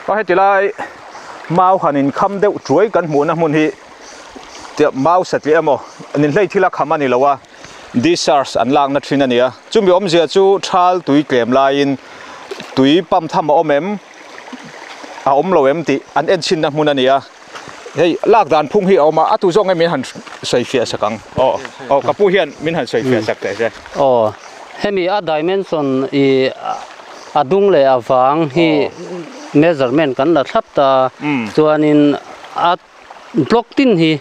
Có hết tilai mau hanin kham deuh chuai kan hmuh na hmun hi mau sat le emaw nin hlei thila kham ani lowa discharge an lak na thin ania chumi awmzia chu thal tui tlem laiin tui pam tham a awm em a awm lo em tih an en chin na hmun ania hei lak dan phung hi a awm a a tu zawk nge min han sawi fiah sak ang aw aw ka pu hian min han sawi fiah sak teh se aw hemi a dimension i a dung leh a vang hi measurement kan la thlap ta chuanin a block tin hi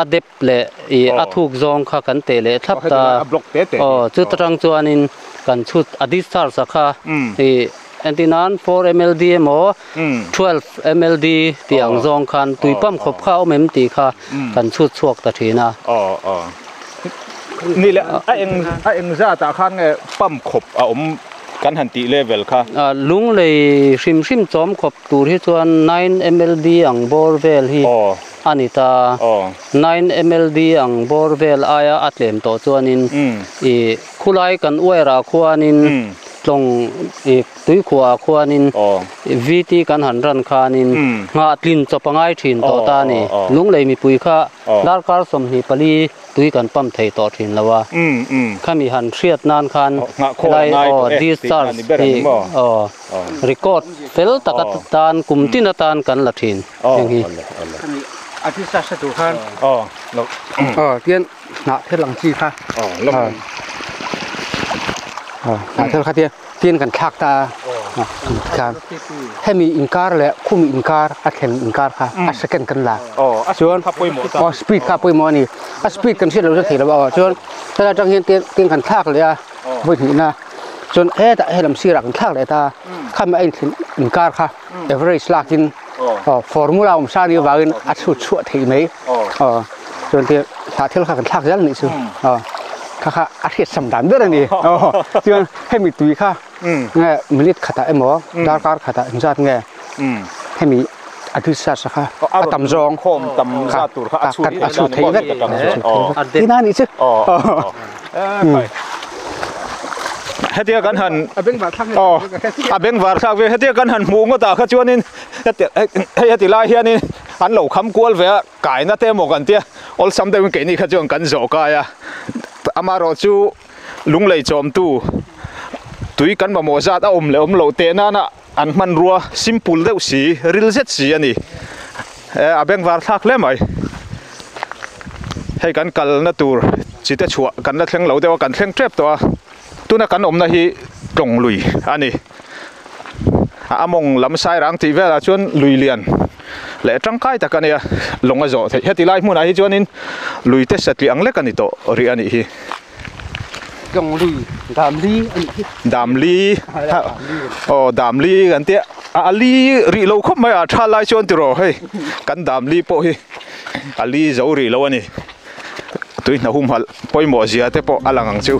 a dep le i a thuk zawng kha kan te leh thlap ta aw chu tang chuanin kan chhut a discharge kha i antinan 4 mld emaw 12 mld tiang zawng khan tui pam khop kha awm em ti kha kan chhut chhuak ta thina aw aw ni le a eng za ta khan nge pam khop a awm kan han ti level kha lung lei hrim hrim chawm khop tur hi chuan 9 mld ang bor vel hi anita 9 mld ang bor vel aia a tlem to chuanin i khulai kan uaira khuanin tlong i tui khua khuanin vt kan han ran khanin nga tlin chopangai thin to ta ni lung lei mi pui kha darkar somni pali tui kan pam thei to thin lawa khami han hriat nan khan lai o discharge hi o record fel taka tan kumtin atan kan la thin heng hi a discharge tu khan o o tian na thelang chi kha o lom na thel kha tian tian kan thak ta khan hemi inkar le khumi inkar a thlen inkar kha a second kan la o chuan kha pawimawh ta o speed kha pawimawh ani a speed kan hriat lo chu thei lo a chuan tala tang hian tian kan thak le a voi hnih na chuan heta helam sirah kan thak le ta khami a inthlen inkar kha average lakin o formula awm sa ni wangin a chhut chhuah thei mai o chuan te hla thil kha kan thlak zel ni chu o kha kha a hriat sam dan ber ani o chuan hemi tui kha nge minute khata emaw darkar khata inzat nge hemi a discharge kha a tam zawng khawm tam za tur kha a chhut thei vek tina ni chu hetia kan han a beng var thlak ve hetia kan han hmu ngawt ah kha chuanin hei heti lai hianin an lo kham kual ve a kaina te emaw kan tia awlsam deuhin keini kha chuan kan zawh kai a amarawh chu lung lei chawm tu tui kan mamawh zat a awm leh awm loh teh nana an hman rua simple deuh si ril zet si ani a beng var thlak hle mai hei kan kalna tur chite chhuah kan la thleng lo deuh a kan thleng tep tawh a tuna kan awmna hi tlawng lui ani. Among lam sai rang ti vela chuan lui lian le tangkai tak ania longa zo thei heti lai hmunah hi chuanin lui te satli ang lek ani to ri ani hi Tlawng lui dam li ani hi dam li oh dam li kan tia a li ri lo khop mai a tha lai chuan tiro hei kan dam li pawh hi a li zo ri lo ani tui hna hum hal pawimawh zia te pawh a lang ang chu.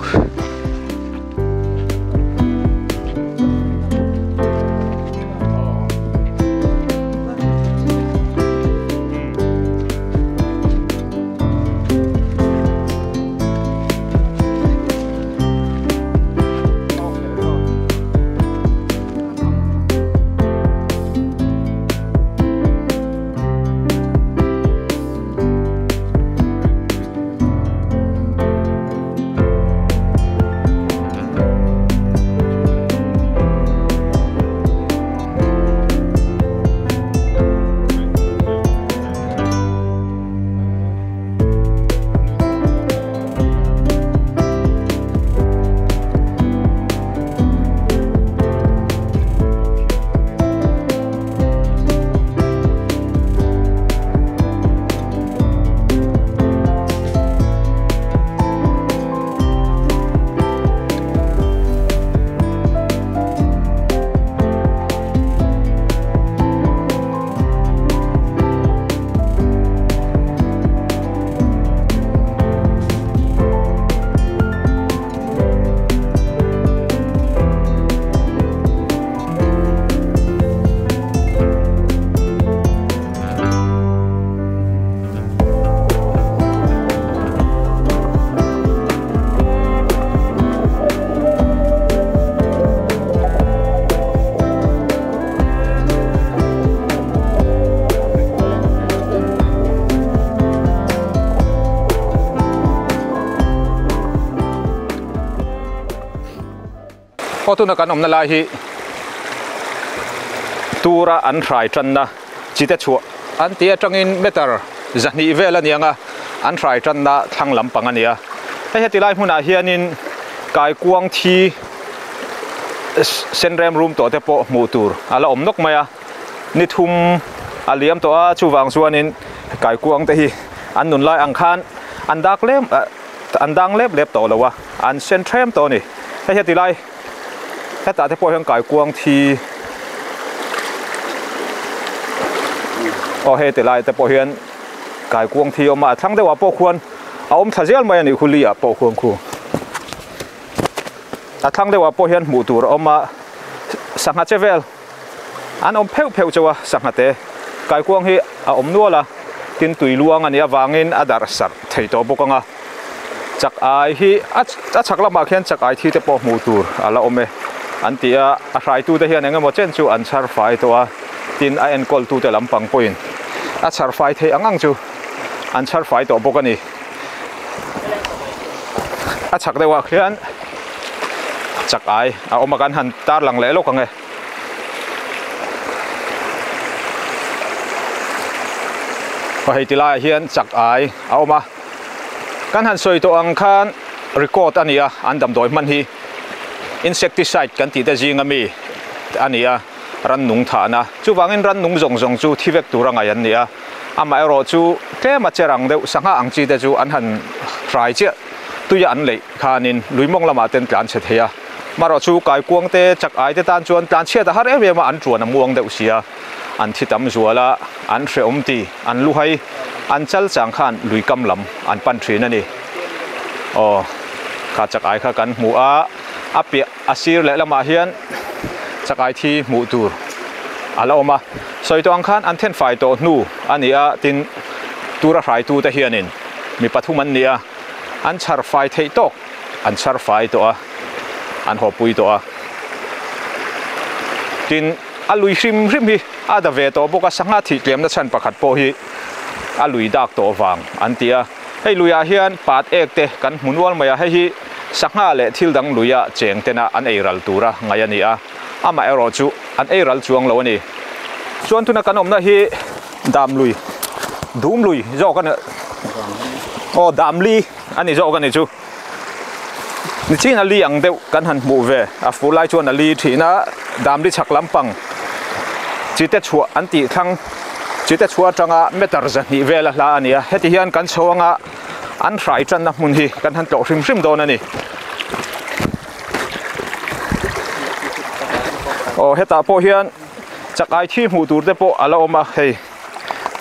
Tuna kan awmna lai hi tura an hrai tanna chite chhuah an ti atangin meter zahnih vel anianga an hrai tanna thlang lampang ania hei heti lai hmunah hianin kaikuang thi senrem room to te pawh hmuh tur ala awm nawk mai a ni thum a liam tawh a chuwang chuanin kaikuang te hi an nun lai ang khan an dak lem an dang lep lep tawh lo a an sen threm tawh ani hei heti lai heta te pawh hian kaikuang thi aw hei ti lai te pawh hian kaikuang thi awm a a thlang deuhah pawh khuan a awm thla zel mai ani khu li ah pawh khuan khu a thlang deuhah pawh hian hmuh tur a awm a sangha che vel an awm pheuh pheuh chauh a sangha te kaikuang hi a awm nual a tin tui luang ani awangin a darh sarh thei tawh bawk anga chak ai hi a chak lamah khian chak ai thi te pawh hmuh tur a la awm e an ti a a hrai tu te hian engemaw chen chu an chhar fai tawh a tin a enkawl tu te lampang pawhin a chhar fai thei ang ang chu an chhar fai tawh bawk ani a chak deuhah khian chak ai a awm a kan han tar lang leh lawk ang e hei ti laiah hian chak ai a awm a kan han sawi tawh ang khan record ani a an damdawi hman hi insecticide kan tih te zinga mi ani a ran nung thahna chuwangin ran nung zawng zawng chu thi vek tur a ngai an ni a amaherawh chu tlem a cherang deuh sangha ang chi te chu an han hrai chiah tuia an leih khanin luimawng lamah ten tlan chhe thei a marawh chu kaikuang te chak ai te tan chuan tlan chhiat a har em em a an tuan a muang deuh sia an thi tam zuala an hreawm ti an lu hai an chal chang khan lui kam lam an pan thin ani aw kha chak ai kha kan hmu a a piah a sir leh lamah hian chak ai thi hmuh tur a la awm a sawi tawh ang khan an then fai tawh hnu ani a tin tura hrai tu te hianin mi pathum an ni a an chhar fai theih tawk an chhar fai tawh a an haw pui tawh a tin a lui hrim hrim hi a da ve tawh bawk a sangha thih tlemna chhan pakhat pawh hi a lui dak tawh wang an ti a hei luiah hian pat ek te kan hmu nual mai a hei hi sangha leh thil dang luia cheng tena an ei ral tura ngai ani a amaherawh chu an ei ral chuang lo ani chuan tuna kan awmna hi dam lui dum lui zawk ani aw dam li ani zawk ani chu ni chin a li ang deuh kan han hmuh ve a fur lai chuan a li thina dam li chhak lampang Chite chhuah an tih thlang Chite chhuah atanga meter zahnih vel a hla a ni a, heti hian kan chho anga an hrai tanna hmun hi kan han tlawh hrim hrim dawn a ni. Aw hetah pawh hian chak ai thi hmuh tur te pawh a la awm a, hei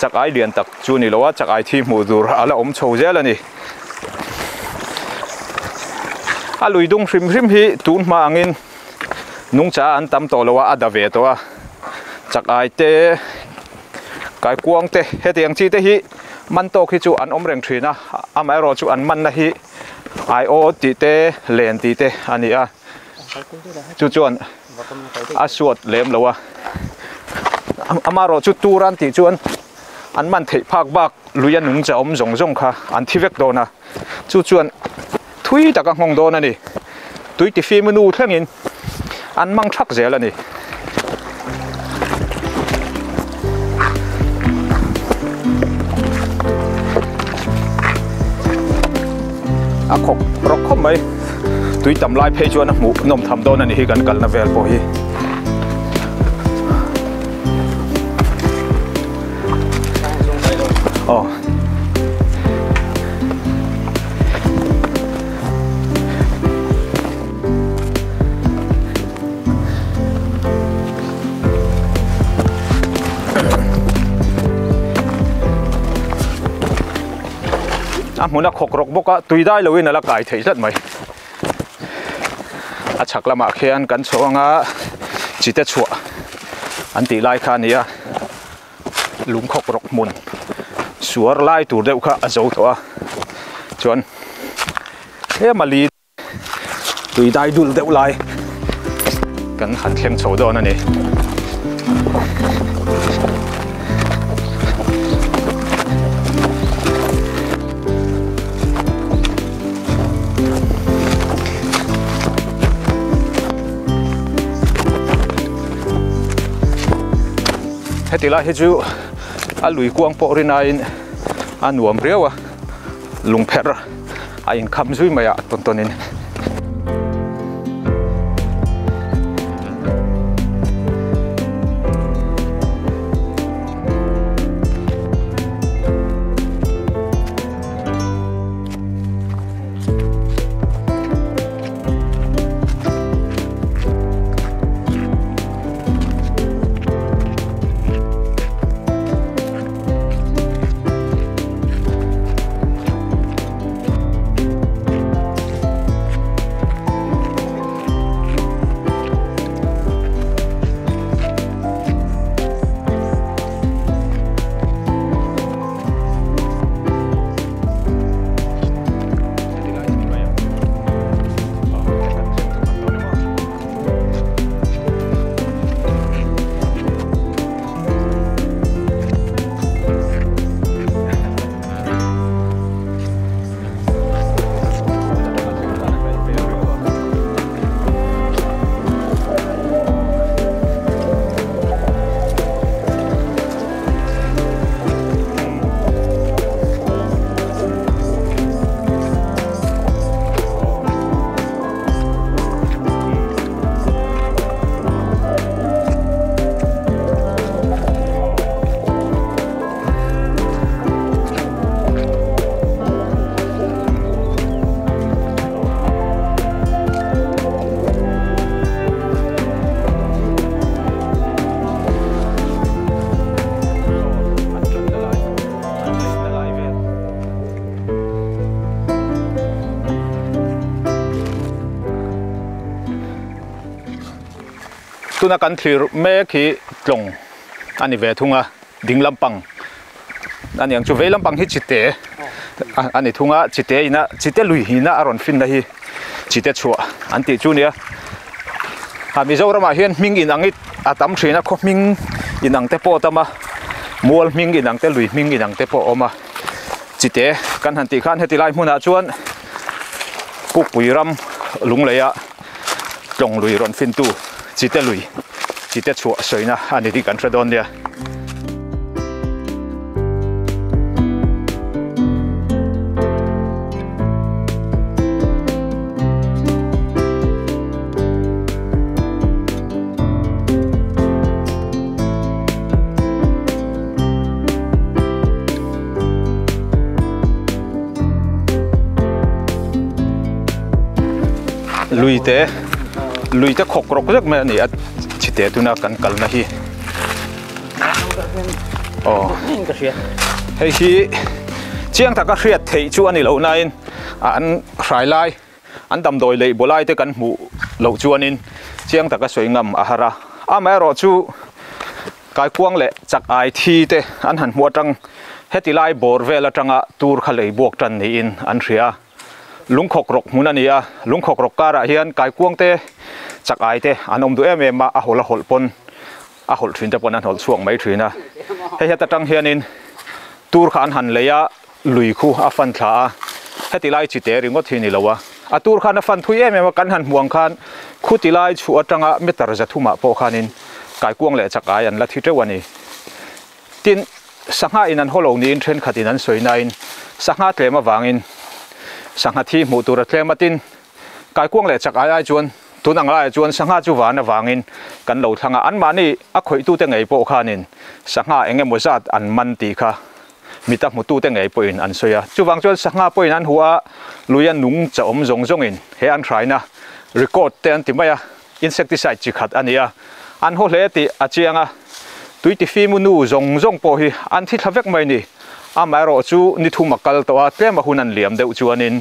chak ai lian tak chu ni lo a, chak ai thi hmuh tur a la awm chho zel a ni. A lui dung hrim hrim hi tun hma angin nungcha an tam tawh lo a, a da ve tawh a, chak ai te kaikuang te hetiang chi te hi man tawk hi chu an awm reng thin a, amaherawh chu an manna hi ai aw tih te len tih te a ni a, chu chuan a suat lem lo a, amaherawh chu tur an tih chuan an man theih phak bak lui a nungcha awm zawng zawng kha an thi vek dawn a, chu chuan thui tak a nghawng dawn a ni. Tui ti fim nu thlengin an mang thak zel a ni. A khawk rawk khawp mai. Tui tam lai phei chuan a hmuh nawm tham dawn a ni hi kan kalna vel pawh hi. Aw. A hmun a khawk rawk bawk a tui dai loin a la kai theih tlat mai a chhak lamah khian kan chho anga chite chhuah an tih lai kha a ni a. Lungkhawk rawk hmun suar lai tur deuh kha a zo tawh a chuan tlem a li tui dai dul deuh lai kan han thleng chho dawn a ni. Heti lai hi chu a lui kuang pawh rinaiin a nuam riau a, lungpherh a inkham zui mai a tawn tawnin. Tuna kan thlir mek hi tlawng a ni ve thung a, ding lampang a ni ang chu vei lampang hi chite a ni thung a, chite ina chite lui hina a rawn finna hi chite chhuah an tih chu nia. A Mizoramah hian hming inang i a tam thin a, khaw hming inang te pawh a tam a, mual hming inang te lui hming inang te pawh a awm a, chite kan han tih khan heti lai hmunah chuan Pukpui ram lungleia tlawng lui rawn fintu chite lui chite chhuah sawina a ni tih kan hre dawn nia. Luite luite khawk rawk zek mai a ni a chite tuna kan kalna hi aw hei hi chiang taka hriat theih chu a ni lo nain an hrai lai an damdawi leh bawlai te kan hmuh loh chuanin chiang taka sawi ngam a har a amaherawhchu Kaikuang leh chak ai thi te an han hmuh atang heti lai bawr vel atanga tur kha lei buak tan niin an hria. Lungkhawk rawk hmun a ni a, lungkhawk rawk karah hian kaikuang te chak ai te an awm duh em em a, a hawlh a hawlh pawn a hawlh thin te pawn an hawlh chhuak mai thin a. Hei heta tang hianin tur kha an han lei a, lui khu a fan thla a, heti lai chi te ringawt hi ni lo a, a tur khan a fan thui em em a, kan han hmuh ang khan khuti lai chhuah atanga meter zathumah pawh khanin kaikuang leh chakai an la thi teuh a ni. Tin, sangha in an haw lo niin thenkhatin an sawi nain sangha tlem avangin sangha thi hmuh tur a tlem a, tin, kaikuang leh chakai ai chuan tun ang laiah chuan sangha chu van avangin kan lo thlang a, anmahni a khawihtute ngei pawh khanin sangha eng emaw zat an man tih kha mita hmutute ngei pawhin an sawi a. Chuvang chuan sangha pawhin an huh a, luia nung cha awm zawng zawngin he an hraina record te an ti mai a, insecticide chi khat a ni a, an haw hle tih a chiang a, tui ti fimu nu zawng zawng pawh hi an thi thla vek mai ni. Amaherawh chu ni thum a kal tawh a, tlem a hun an liam deuh chuanin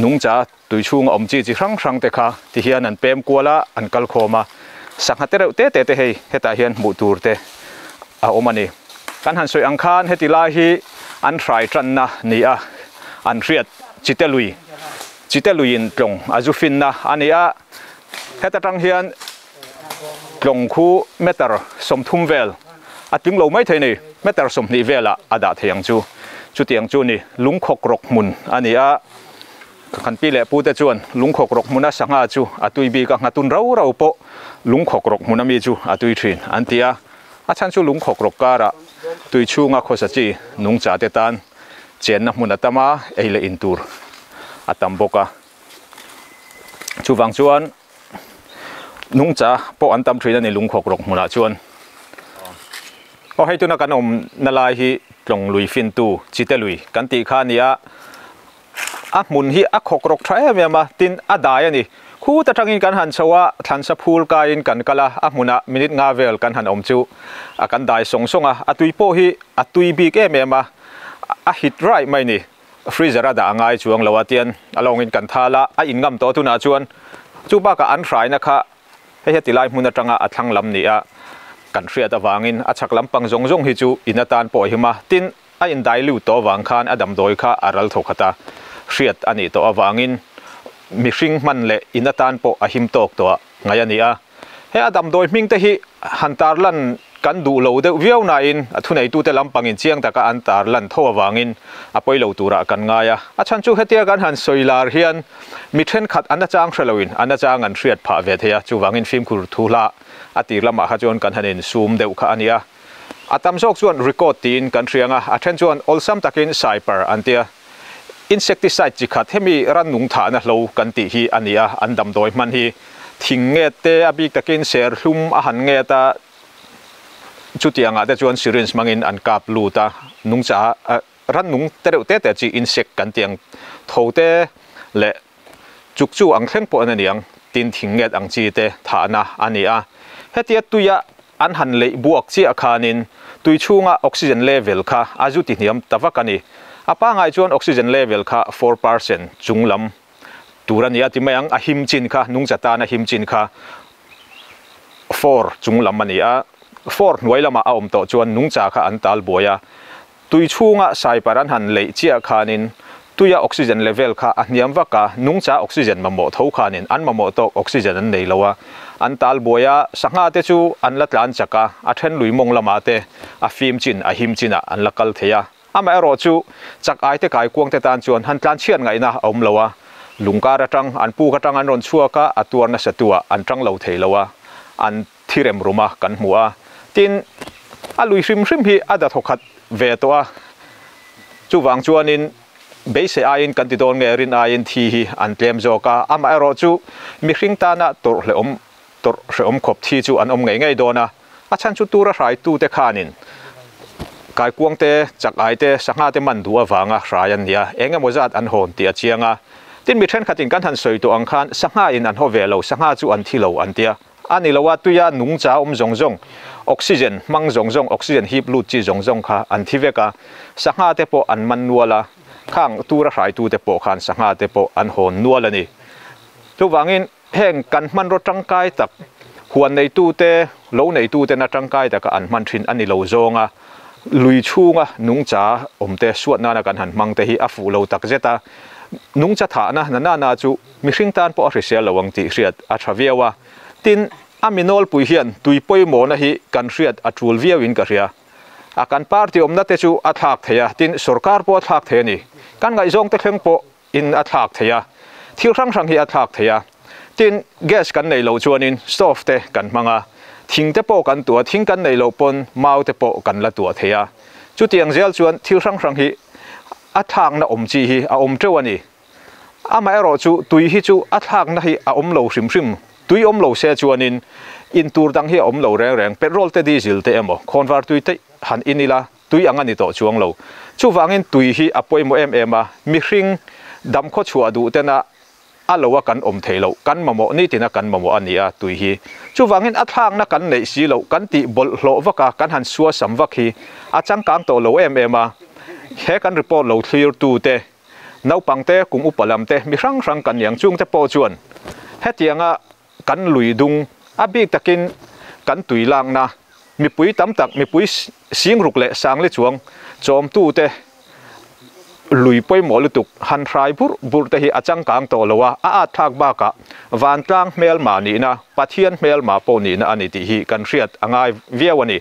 nungcha tui chhunga awm chi chi hrang hrang te kha ti hian an pem kual a, an kal khawm a, sangha te reuh te te te hei hetah hian hmuh tur te a awm a ni. Kan han sawi ang khan heti lai hi an hrai tanna ni a, an hriat chite lui, chite luiin tlawng a zu finna a ni a, heta tang hian tlawng khu meter 30 vel a tling lo mai thei ni, meter 20 velah a dah thei ang chu. Chutiang chu ni lungkhawk rawk hmun a ni a. Kan pi leh pute chuan lungkhawk rawk hmuna sangha chu a tui bik a, nghatun rau rau pawh lungkhawk rawk hmuna mi chu a tui thin an ti a. A chhan chu lungkhawk rawk karah tui chhunga khawsa chi nungcha te tan chenna hmun a tam a, ei leh in tur a tam bawk a. Chuvang chuan nungcha pawh an tam thin a ni lungkhawk rawk hmunah chuan. Aw hei tuna kan awmna lai hi tlawng lui fintu chite lui kan tih kha a ni a. A hmun hi a khawk rawk tha em em a, tin a dai a ni. Khut atangin kan han chho a, thlansa phul kaiin kan kal a, a hmunah minute nga vel kan han awm chu a kan dai sawng sawng a, a tui pawh hi a tui bik em em a, a hit raih mai ni. Freezer a dah a ngai chuang lo a, tian a lawngin kan thal a, a inngam tawh tunah chuan chu bakah an hraina kha hei heti lai hmun atanga a thlang lam ni a kan hriat avangin a chhak lampang zawng zawng hi chu in atan pawh a him a, tin A indai lut tawh avang khan a damdawi kha a ral tho khat a, hriat a nih tawh avangin mihring hman leh in atan pawh a him tawk tawh a ngaih a ni a. He a damdawi hming te hi han tarlan kan duh lo deuh viau nain a thuneitute lampangin chiang taka an tarlan tho avangin a pawi lo turah kan ngai a. A chhan chu hetia kan han sawi lar hian mi thenkhat an achang hre loin an achang an hriat phah ve thei a, chuvangin fimkhur thu hla a tir lamah kha chuan kan han insum deuh kha a ni a. A tam zawk chuan record tiin kan hriang a, a then chuan awlsam takin cyper an tia. Insecticide chi khat hemi rannung thahna hlo kan tih hi a ni a, an damdawi hman hi thing nget te a bik takin ser hlum a han nget a, chutiangah te chuan syringe hmangin an kap lut a, nungcha rannung te reuh te te chi insect kan tih ang tho te leh chuk chu ang thleng pawh an a niang, tin thing nget ang chi te thahna a ni a. Hetia tuia an han leih buak chiah khanin tui chhunga oxygen level kha a zu ti hniam ta vak a ni. A pangai chuan oxygen level kha 4% chung lam tur a ni a ti mai ang, a him chin kha nungcha tana him chin kha 4 chung lam a ni a, 4 hnuai lamah a awm tawh chuan nungcha kha an tal buai a. Tui chhunga saipar an han leih chiah khanin tuia oxygen level kha a hniam vak a, nungcha oxygen mamawh tho khanin an mamawh tawk oxygen an nei lo a, an tal buai a, sangha te chu an la tlan chak a, a then lui mawng lamah te a fim chin a him chinah an la kal thei a. Amaherawh chu chak ai te kai kuang te tan chuan han tlan chhiat ngaihna a awm lo a, lungkar atang an puk atang an rawn chhuak a, a tuar nasa tu ah an tang lo thei lo a, an thi rem rum a kan hmu a, tin a lui hrim hrim hi a da thawkhat ve tawh a, chuvang chuanin beisei aiin kan ti dawn nge rin aiin thi hi an tlem zawk a, amaherawhchu mihring tana tawrhhlehawm tawrhhrehawm khawp thi chu an awm ngei ngei dawn a, a chhan chu tura hraitute khanin kaikuang te, chak ai te, sangha te man duh avanga hrai an ni a, eng emaw zat an hawn tih a chiang a. Tin mi thenkhatin kan han sawi tawh ang khan sangha in an haw ve lo, sangha chu an thi lo an tia. A ni lo a, tuia nungcha awm zawng zawng, oxygen hmang zawng zawng, oxygen hip lut chi zawng zawng kha an thi vek a. Sangha te pawh an man nual a, khang tura hraitu te pawh khan sangha te pawh an hawn nual a ni. Chuvangin heng kan hmanraw tangkai tak, huan neitu te, lo neitu tena tangkai taka an hman thin a ni lo zawng a, lui chhunga nungcha awm te suat nana kan han hmang te hi a fuh lo tak zet a. Nungcha thahna na na na chu mihring tan pawh a hrisel lo ang tih hriat a tha viau a. Tin, a mi nawlpui hian tui pawimawhna hi kan hriat a tul viauin ka hria. A kan party awmna te chu a thlak thei a, tin sorkar pawh a thlak thei a ni. Kan ngaihzawng te thleng pawh in a thlak thei a, thil hrang hrang hi a thlak thei a. Tin, gas kan neih loh chuanin stove te kan hmang a, thing te pawh kan tuah, thing kan neih loh pawn mau te pawh kan la tuah thei a. Chutiang zel chuan thil hrang hrang hi a thlakna awm chi hi a awm teuh a ni. Amaherawh chu tui hi chu a thlakna hi a awm lo hrim hrim. Tui awm lo se chuanin in tur dang hi a awm lo reng reng. Petrol te diesel te emaw khawnvar tui te han in ila tui ang a ni tawh chuang lo. Chuvangin tui hi a pawimawh em em a, mihring dam khaw chhuah duh tena a lo a kan awm thei loh, kan mamawh nitin a kan mamawh a ni a tui hi. Chuvangin a thlakna kan neih si loh, kan tih bawlhhlawh vak a, kan han suasam vak hi a changkang tawh lo em em a. He kan report lo thlir tu te, naupang te, kum upa lam te, mi hrang hrang kan niang chung te pawh chuan hetianga kan lui dung a bik takin kan tui lakna mipui tam tak, mipui singruk leh sangli chuang chawmtu te lui pawimawh lutuk han hrai burh burh te hi a changkang tawh lo a, a at thlak bakah vantlang hmelma nihna, Pathian hmelma pawh nihna a ni tih hi kan hriat a ngai viau a ni.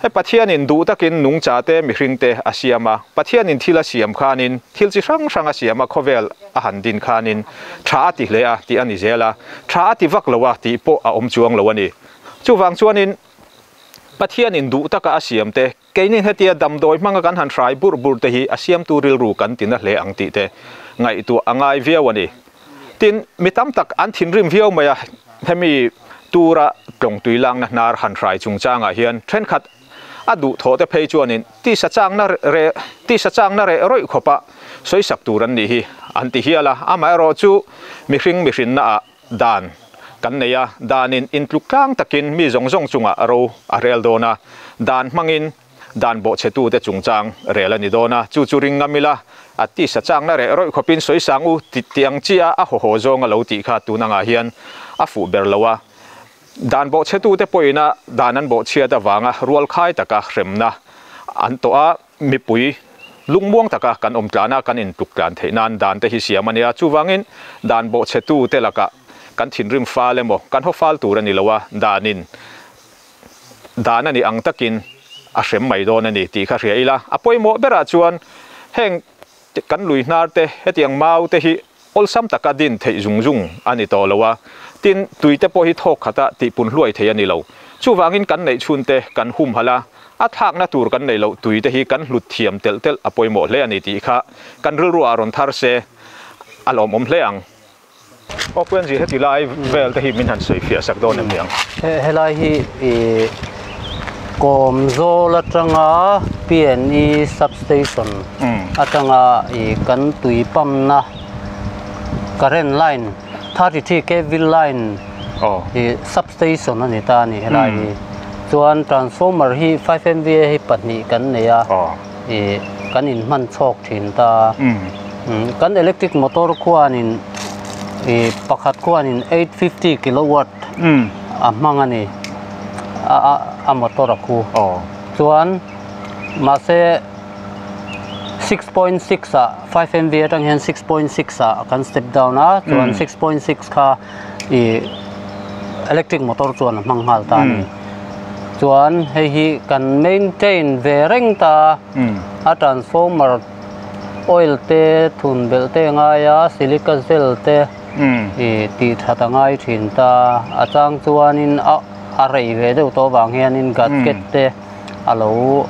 Hei Pathianin duh takin nungcha te mihring te a siam a, Pathianin thil a siam khanin thil chi hrang hrang a siam a, khawvel a han din khanin tha a ti hle a tih a ni zel a, tha a ti vak lo a tih pawh a awm chuang lo a ni. Chuvang chuanin Pathianin duh taka a siam te, keinin hetia damdawi hmanga kan han hrai burh burh te hi a siamtu rilru kan ti na hle ang tih te ngaihtuah a ngai viau a ni. Tin, mi tam tak an thinrim viau mai a, hemi tura tlawng tui lakna hnar han hrai chungchangah hian thenkhat a duh thawh te phei chuanin tisa changna reh tisa changna reh rawih khawpa sawisak tur an nih hi an ti hial a, amaherawhchu mihring mihrinnaah dan kan nei a, danin intluk tlang takin mi zawng zawng chungah ro a rel dawn a, dan hmangin dan bawhchhetute chungchang rel a ni dawn a, chu chu ring ngam ila, a tisa changna reh rawih khawpin sawi sang u ti ti ang chi a, a haw haw zawng a lo tih kha tun angah hian a fuh ber lo a. Dan bawhchhetute pawhin a dan an bawhchhiat avanga rualkhai taka hremna an tawh a, mipui lungmuang taka kan awm tlan a, kan intluk tlan theih nan dan te hi siam a nia. Chuvangin dan bawhchhetute lakah kan thinrim fal emaw, kan haw fal tur a ni lo a, danin dan a nih ang takin a hrem mai dawn a ni tih kha hria ila. A pawimawh berah chuan heng kan lui hnar te, hetiang mau te hi awlsam taka din theih zung zung a ni tawh lo a, tin tui te pawh hi thawk khata tihpun hluai thei a ni lo. Chuvangin kan neih chhun te kan humhalh a, a thlakna tur kan neih loh tui te hi kan hlut thiam telh telh a pawimawh hle a ni tih kha kan rilruah rawn thar se a lawmawm hle ang. Aw Puianzi heti lai vel te hi min han sawi fiah sak dawn em ni ang? Helai hi ih Kawmzawl atanga PNE substation atanga ih kan tui pump na current line 33 kV line ih substation a ni ta a ni helai hi. Chuan transformer hi 5 MVA hi pahnih kan nei a ih kan inhman chhawk thin ta a. Kan electric motor khuanin ih pakhat khuanin 850 kilowatt a hmang a ni a a a motor a khu. Chuan mahse 6.6 ah 5 MV atang hian 6.6 ah kan step down a chuan 6.6 kha ih electric motor chuan a hmang nghal ta a ni. Chuan hei hi kan maintain ve reng ta a transformer Oil te thun belh te a ngai a, silica gel te ih tih that a ngai thin ta. A chang chuanin a a rei ve deuh tawh avang hianin gasket te a lo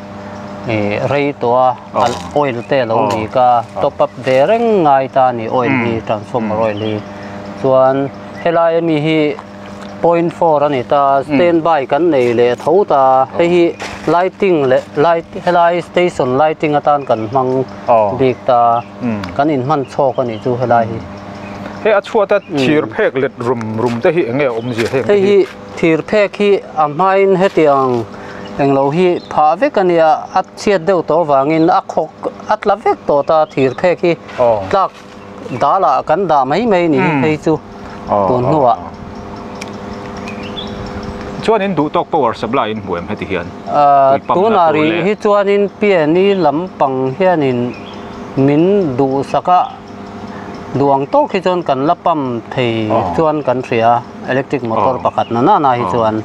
ih rei tawh a, oil te a lo leak a, top up ve reng ngai ta a ni oil hi transformer oil hi. Chuan helai ami hi. 0.4 a ni ta standby kan nei leh tho ta hei hi lighting leh light helai station lighting atan kan hmang bik ta kan inhman chhawk a nih chu helai hi. Hei a chhuata thir phek let rum rum te hi eng nge a awmzia heng te hi? Hei hi thir phek hi a hmain hetiang englo hi phah vek a nia, a chhiat deuh tawh avangin a khawk a tla vek tawh ta thir phek hi tlak dalah kan dah mai mai ni hei chu tun hnuah. Chuanin duhtawk power supply in hmu em heti hian? Tunah rih hi chuanin Piani lampang hianin min duhsak a. Duang tawk hi chuan kan la pump thei chuan kan hria electric motor pakhat na nana hi chuan.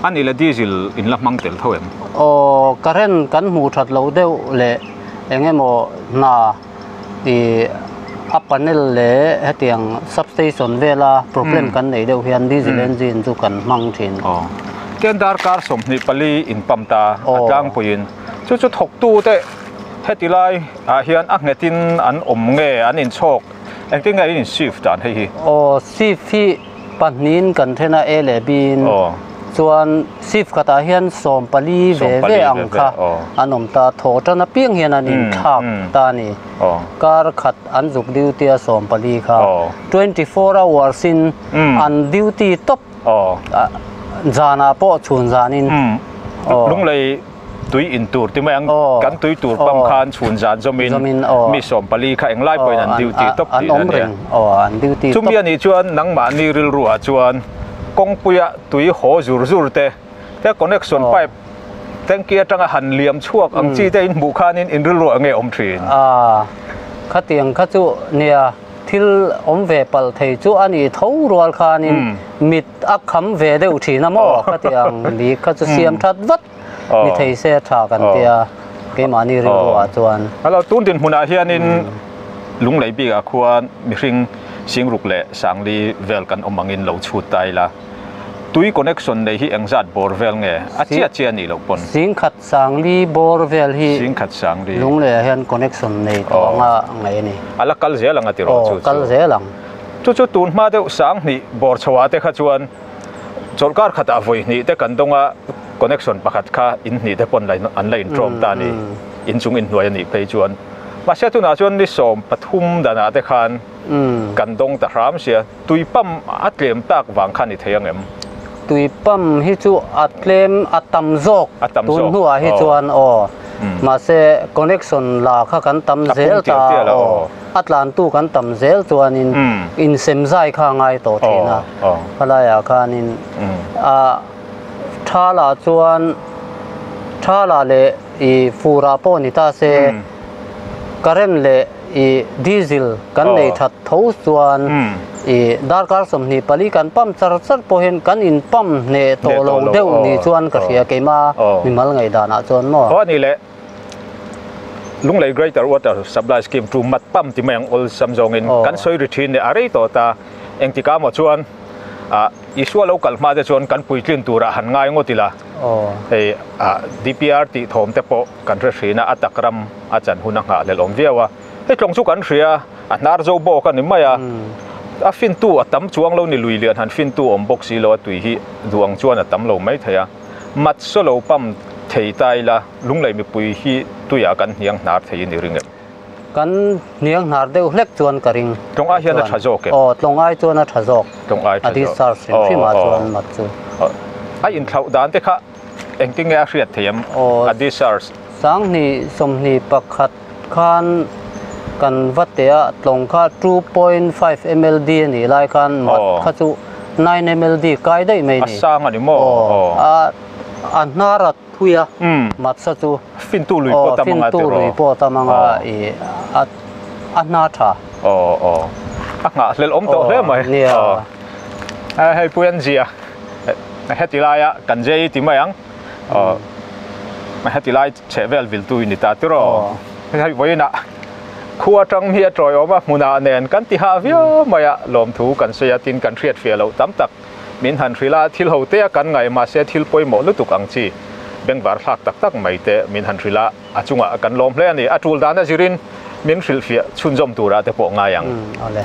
A ni le diesel in la hmang tel tho em? Aw current kan hmuh that lo deuh leh eng emaw hna ih a panel leh hetiang substation vela problem kan neih deuh hian diesel engine chu kan hmang thin. Aw tian darkar 24 in pump ta a tlangpuiin chu chu thawktu te Heti lai ah hian a nghet in an awm nge an in chhawk engtin nge in in shift dan hei hi? Aw shift hi pahnihin kan then a A leh B in chuan shift khatah hian 14 ve ve ang kha an awm ta thaw tan apiang hian an in thlak ta a ni. Kar khat an zuk duty a 14 kha 24 hours in an duty tawp zanah pawh chhun zanin. Lunglei tui in tur ti mai ang kan tui tur pump khan chhun zan zawmin mi 14 kha englai pawhin an duty tawp tih a nia. Chumi anih chuan nangmahni rilruah chuan kawngpuia tui haw zur zur te te connection pipe tanky atanga han liam chhuak ang chi te in hmuh khanin in rilruah nge awm thin? Khatiang kha chu nia thil awm ve palh thei chu a nih tho rual khanin mit a kham ve deuh thin a maw khatiang ni kha chu siam that vat. Ni thei se tha kan tia keimahni rilruah chuan. Hello, tun dinhmunah hianin Lunglei bikah khuan mihring Singruk leh Sangli vel kan awm angin lo chhut ta ila. Tui connection nei hi engzat bawr vel nge? A chiah chiah anih loh pawn. Singkhat Sangli bawr vel hi Singkhat Sangli. Lungleiah hian connection nei tawh anga ngaih a ni. A la kal zel ang a ti rawh chu chu. Aw, kal zel ang. Chu chu tun hma deuh Sanghnih bawr chhoah te kha chuan Chawlhkar khatah vawi hnih te kan dawng a, connection pakhat kha in hnih te pawn an la intrawm ta a ni, inchung inhnuai a nih phei chuan. Mahse tunah chuan ni 13 danah te khan kan dawng ta hram sia, tui pump a tlem tak vang kha ni thei ang em? Tui pump hi chu a tlem a tam zawk tun hnuah hi chuan aw, mahse connection la kha kan tam zel ta aw. A tlantu kan tam zel chuanin insem zai kha a ngai tawh thin a, khalaiah khanin a thalah chuan thalah leh ih furah pawh ni ta se current leh ih diesel kan nei that tho chuan ih darkar 24 kan pump char char pawhin kan in pump hneh tawh lo deuh ni chuan ka hria keima mimal ngaihdanah chuan maw. Lunglei Greater Water Supply Scheme chu mat pump ti mai ang awlsam zawngin kan sawi ri thin leh a rei tawh ta. Engtikah maw chuan Isua lo kal hma te chuan kan puitlin turah han ngai ngawt ila. Hei DPR tih thawm te pawh kan hre hrin a, a tak ram a chan hun a nghah hlelh awm viau a. Hei tlawng chu kan hria, a hnar zo bawk a ni mai a. A fintu a tam chuang lo ni lui lian han fintu awm bawk si lo a tui hi duh ang chuan a tam lo mai thei a. Mat solo pump thei ta ila. Lunglei mipui hi tuiah kan hniang hnar thei a ni ring em? Kan hniang hnar deuh hlek chuan ka ring. Tlawng ai hian a tha zawk em? Aw, tlawng ai chuan a tha zawk. Tlawng ai tha zawk. A discharge hrim hrim ah chuan mat chu. A inthlauh dan te kha engtin nge a hriat thei em? A discharge. Sanghnih 21 khan kan va teh a, tlawng kha 2.5 mld a nih lai khan mat kha chu 9 mld kai daih mai ni. A sang a ni maw? Aw, a hnar a Thui a, Matsa chu Fintu lui pawh tam anga Fintu lui pawh tam anga i a a hna tha. Aw aw a nghah hlelh awm tawh hle mai. Nia. Hei pui an zia heti laia kan zei ti mai ang. Heti lai chheh vel viltu i ni ta tiraw. Hei vawiinah khua atang hi a tawi awm a hmunah nen kan ti hah viau mai a lawmthu kan sawi a tin kan hriat fiah loh tam tak. Min han hrilh a, thil ho te a kan ngaih mahse thil pawimawh lutuk ang chi bengvar thlak tak tak mai te min han hrilh a, a chungah kan lawm hle a ni. A tul dan a zirin min hrilhfiah chhunzawm turah te pawh ngai ang. Awle.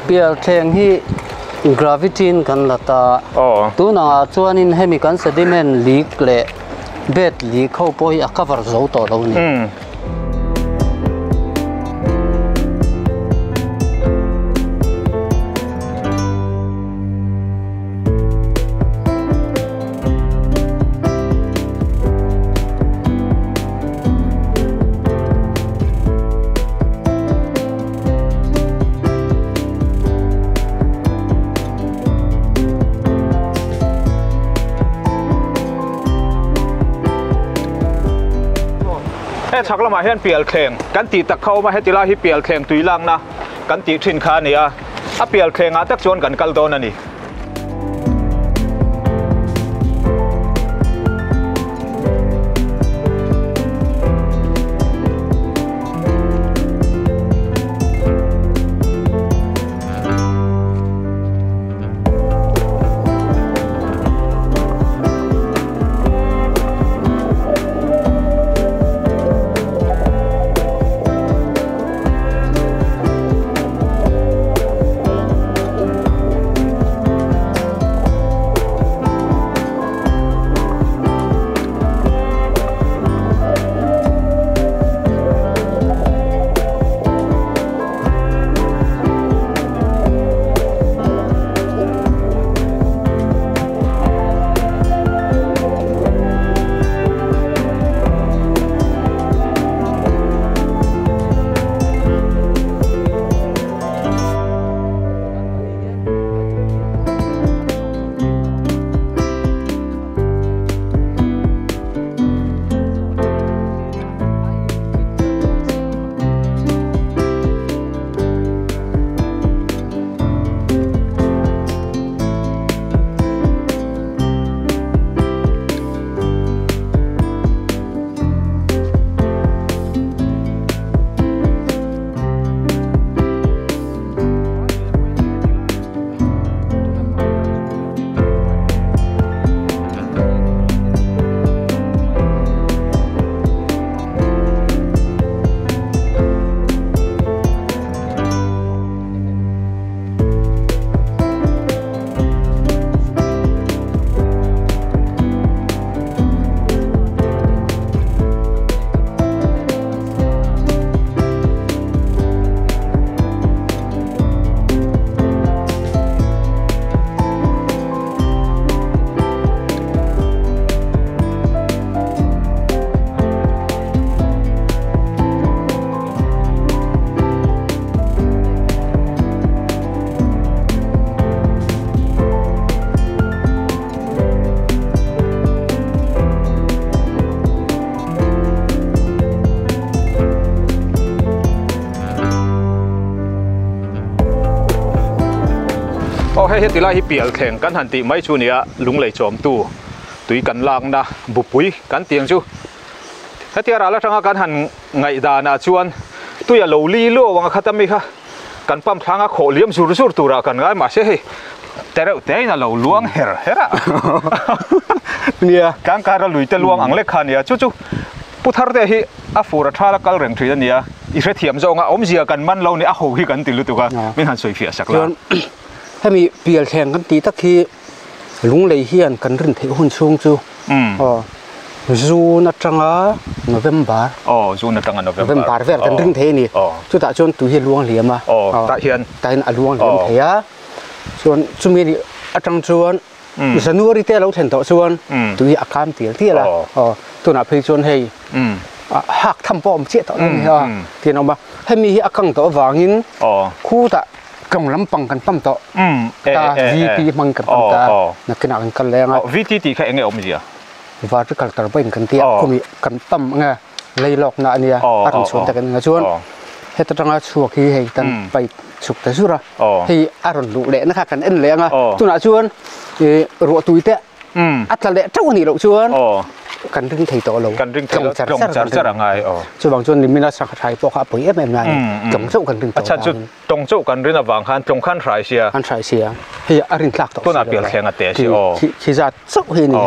Pialthleng hi gravity in kan la ta. Tunah chuanin hemi kan sediment leak leh bed leak ho pawh hi a cover zo tawh lo a ni. He chhak lamah hian pialthleng kan tih tak kha awm a, heti lai hi pialthleng tui lakna kan tih thin kha a ni a, a pialthlengah tak chuan kan kal dawn a ni. Aw hei heti lai hi pialthleng kan han tih mai chu nia lunglei chawmtu tui kan lakna bupui kan tih ang chu hetia ral atanga kan han ngaihdanah chuan tui a lo li luau ang a khat ami kha kan pump thlanga khawh liam zur zur turah kan ngai mahse hei tereuh te in a lo luang her her a nia tlangkara lui te luang ang lek kha nia chu chu Pu Tharte hi a fur a tha la kal reng thin a nia, i hrethiam zawng a, awmzia kan man lo ni a ho hi kan ti lutuk a, min han sawi fiah sak la. Chuan hemi pialthleng kan tih tak hi lunglei hian kan rin theih hun chhung chu aw June atanga November aw June atanga November November vel kan ring thei a ni, chutah chuan tui hi a luang hliam a, aw tah hian tah hian a luang hliam thei a, chuan chumi atang chuan January te lo thlen tawh chuan tui a kam tial tial a aw tunah phei chuan hei hak tham pawh a awm chiah tawh lo a ni a ti an awm a hemi hi a kang tawh avangin khutah tlawng lampang kan pam tawh ta VT hmang kan pam ta nakinah kan kal leng a VT tih kha eng nge awmzia vertical turbine kan tia khumi kan pam anga lei lawkna a nia a rawn chhuan tak ania chuan heta tanga chhuak hi hei kan pipe chhuk ta zur a hei a rawn luh lehna kha kan en leh anga tunah chuan ih ruah tui te a tla leh teuh a nih loh chuan kan ring thei tawh lo kan ring thei lo tlawng char char a ngai chuvang chuan nimina sangha hrai pawh kha a pawi em em lai tlawng chauh kan ring tawh a chhan chu tlawng chauh kan rin avang khan tlawng khan hrai sia an hrai sia hei a rin tlak tawh tunah pial thleng a te si aw khi zat chauh hi ni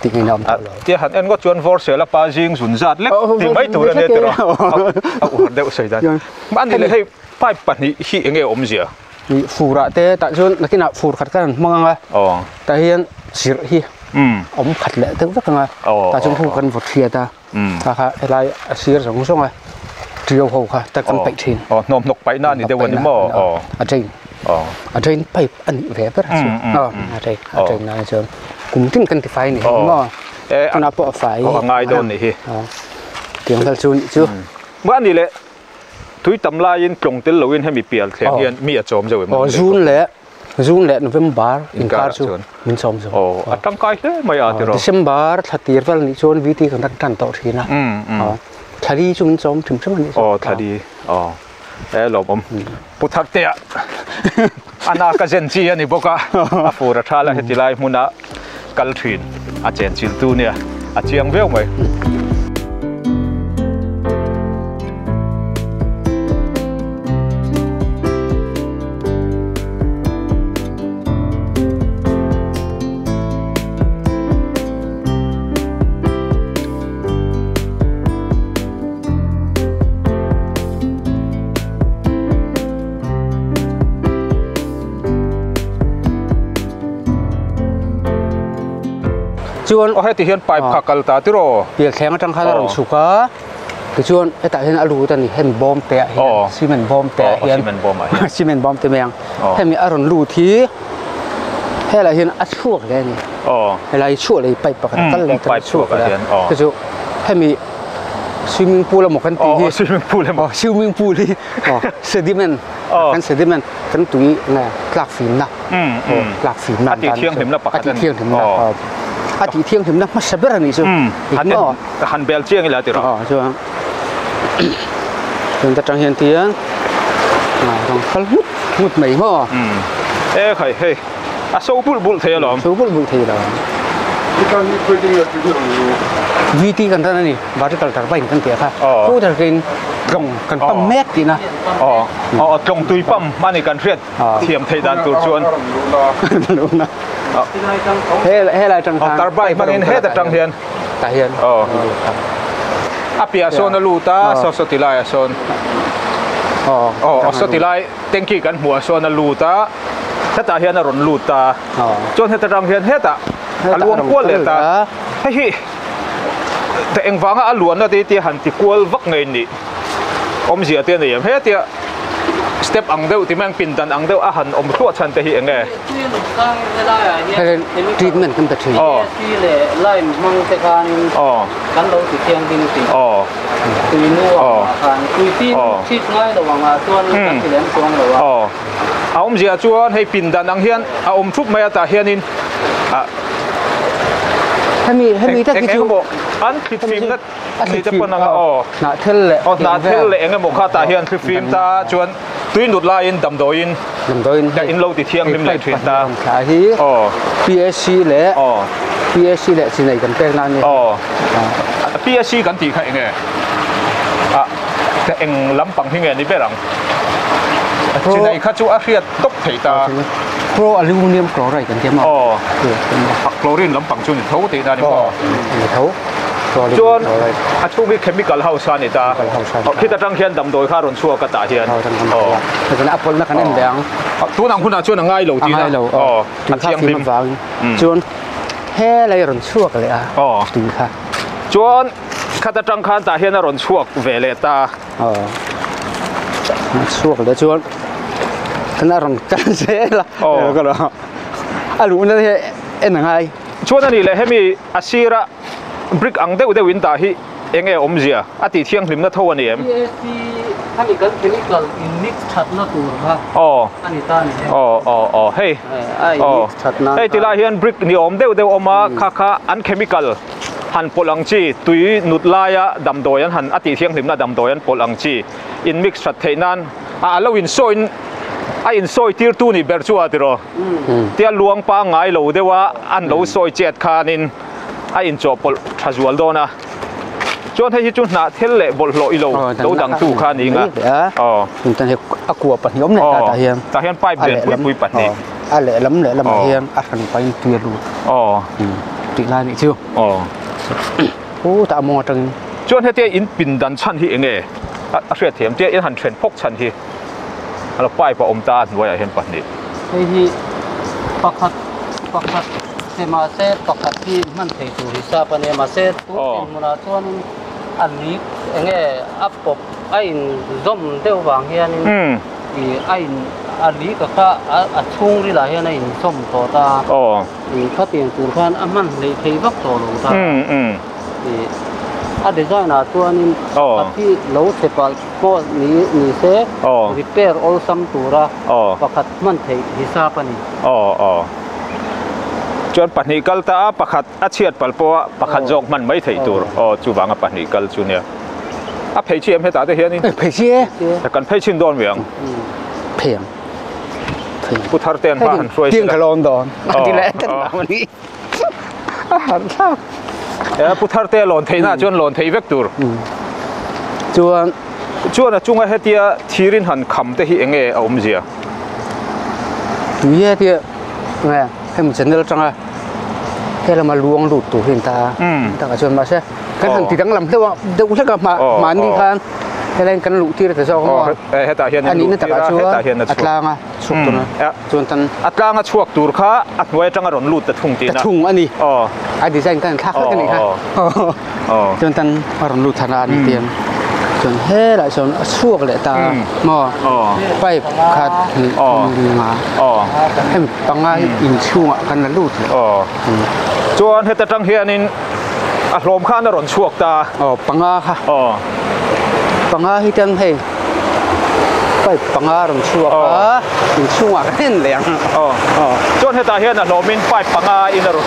tih ngaihna awm tawh lo tia han en ngawt chuan vawr sela pa zing zun zat lek tih mai tur a nia tiraw a uar deuh sawi dan a ni leh hei pipe pahnih hi eng nge awmzia? Furah te tah chuan nakinah fur khat khan an hmang ang a tah hian chirh hi awm khat leh deuh vek ang a tah chuan khu kan vaw thiat a kha kha helai a sir zawng zawng a ṭiau ho kha ta kan paih thin hnawm hnawk paih na a ni deuh a ni maw a drain a drain pipe a nih ve ber a chu a drain a drain nan chuan kum tin kan ti fai a ni hei maw tunah pawh a fai a ngai dawn a nih hi tiang vel chu a nih chu a ni leh Tui tam laiin tlawng tel loin hemi pial thleng hian mi a chawm zauh em? Aw, June leh June leh November inkar chu min chawm zauh. Aw, a tangkai hle mai a tiraw? December thla tir vel nih chuan VT kan rak tan tawh thin a. Thla li chu min chawm hrim hrim a nih chu. Aw, thla li. Aw, e lawmawm. Pu Tharte-a a na ka zen chi a ni bawk a, a fur a tha la heti lai hmuna kal thin a chen chilh tu nia a chiang viau mai. Chuan aw heti hian pipe kha kal ta tiraw? Pial thleng atang khan a rawn chhuk a, tichuan hetah hian a lut a ni, hemi bawm te ah hian cement bawm te ah hian cement bawm te mai ang, hemi a rawn lut hi helaiah hian a chhuak leh a ni, helai hi chhuak leh hi pipe pakhat a kal leh a chhuak leh a, chu chu hemi swimming pool emaw kan tih hi swimming pool emaw swimming pool hi sediment kan sediment kan tui nge tlak fimna tlak fimna a tih thianghlimna pakhat a tih thianghlimna a tih thianghlimna hmasa ber a nih chu han han bel chiang ila tiraw aw chuan chuan ta tang hian tian rawng kal ngut ngut mai maw e khai hei A so bulh bulh thei alawm. So bulh bulh thei lo. VT kan ran a ni, vertical turbine kan tih a kha. Chu takin tlawng kan pump mek tihna. Aw, aw, tlawng tui pump a ni kan hriat thiam theih dan tur chuan. Luhna. He lai tang khan. Turbine hmangin heta tang hian. Tah hian. Aw. A piah sawn a lut a, saw saw ti laiah sawn. Aw, saw ti lai. Tanky kan hmuh ah sawn a lut a, hetah hian a rawn lut a, chuan heta tang hian hetah a luang kual leh ta. Hei hi ta engvanga a luanna te tia han ti kual vak ngei nih awmzia te a nei em? Hetia step ang deuh ti mai ang pindan ang deuh a han awm thluah chhan te hi eng nge? Hei treatment kan pe thin. Tui leh lime hmang te khanin kan lo ti thianghlim tih. Tui nu ang ah khan tui pin thit ngai lo ang ah chuan kan ti lem chuang lo a. Aw. A awmzia chuan hei pindan ang hian a awm thup mai a tah hianin ah Hemi hemi tak hi chu eng emaw an thlit fimna ni te pawn ang a aw. Hnah thel leh aw hnah thel leh eng emaw kha tah hian thli fim ta chuan tui nut laiin damdawiin damdawiin in lo ti thianghlim leh thin ta. Thla hi aw PSC leh aw PSC leh chinei kan pek na a ni. Aw. PSC kan tih kha eng nge? Ah, eng lampang hi nge ni ber ang? Chinei kha chu a hriat tawp thei ta. Pro aluminium chloride kan ti a maw? Aw, chlorine lampang chu ni tho tih na ni maw? Ni tho. Chuan a chhung hi chemical house a ni ta. Khit atang khian damdawi kha a rawn chhuak a tah hian. Aw, a pawlhna kan en leh ang. Tun ang hunah chuan a ngai lo tih na. A ngai lo. Aw, a thianghlim. Chuan He lei rawn chhuak leh a tui kha. Chuan khat atang khan tah hian a rawn chhuak ve leh ta. Aw. Chhuak leh chuan kan a rawn kal zel a. Aw. Ka lo. A luhna hi en a ngai. Chuan a nih leh hemi a sira brick ang deuh deuh in tah hi Eng nge awmzia? A tih thianghlimna tho a ni em? PAC khami kan chemical in mix thatna tur kha a ni ta a ni he. Aw aw aw hei A in mix that nan hei tilai hian brick ni awm deuh deuh awm a kha kha an chemical han pawlh ang chi tui nut laia damdawi an han a tih thianghlimna damdawi an pawlh ang chi in mix that theih nan a a lo insawi a insawi tir tu nih ber chu a tiraw tia luang pangngai lo deuh a an lo sawi chet khanin a inchawhpawlh tha zual dawn a. Chuan hei hi chu hnah thel leh bawlhhlawh i lo lo dang tu kha a ni nga. Aw. Tah hian a kua pahnih awm leh ta tah hian. Tah hian pipe lian pui pui pahnih. A lehlam lehlamah hian a hran pahin tui a lut. Aw. Tih lai nih chu. Aw. Pu tah mawng atangin. Chuan hetia in pindan chhan hi eng nge? A hriat thiam tia in han then phawk chhan hi. Alo pipe a awm ta a hnuaiah hian pahnih. Hei hi pakhat pakhat che mahse pakhat hi hman thei tur hisap a nia mahse tun dinhmunah chuanin a leak enge a pawp a inzawm deuh vang hianin ih a in a leak a kha a chhungril ah hian a inzawm tawh ta a ih khatiang tur khan a hman hleih thei vak tawh lo ta ih a design ah chuanin pakhat hi lo chhe palh pawh ni ni se repair awlsam tura pakhat hman theih hisap a ni. Aw aw chuan pahnih kal ta a pakhat a chhiat palh pawha pakhat zawk hman mai theih tur aw chuvanga pahnih kal chu nia a phei chi em hetah te hianin phei chi e kan phei chhin dawn ve ang phei ang pu thar te an hma han hruai tiang ka lawn dawn a ti leh ta ni a har thlak e pu thar te lawn theihna chuan lawn theih vek tur chuan chuan a chunga hetia thirin han kham te hi enge a awmzia tui hetia nge hemi channel atanga helama luang lut tur hi an ta a takah chuan mahse kan han ti danglam hleuh a deuh hlek a hma mahni khan helaiin kan luh tir ta zawk a maw hetah hian a nihna takah chuan a tlang a chhuak tur a chuan tan a tlang a chhuak tur kha a hnuai atanga rawn lut ta thung tihna ta thung a ni a design khan thlak hlek a nih kha chuan tan a rawn lut thana a ni tiang chuan helai sawn a chhuak leh ta maw pipe khat hnih thum nga hemi panga hi inchhungah kan la lut leh chuan heta tang hianin a hlawm khan a rawn chhuak ta aw panga kha panga hi tan hei pipe panga a rawn chhuak a inchhungah kan en leh ang chuan hetah hian a hlawmin pipe panga in a rawn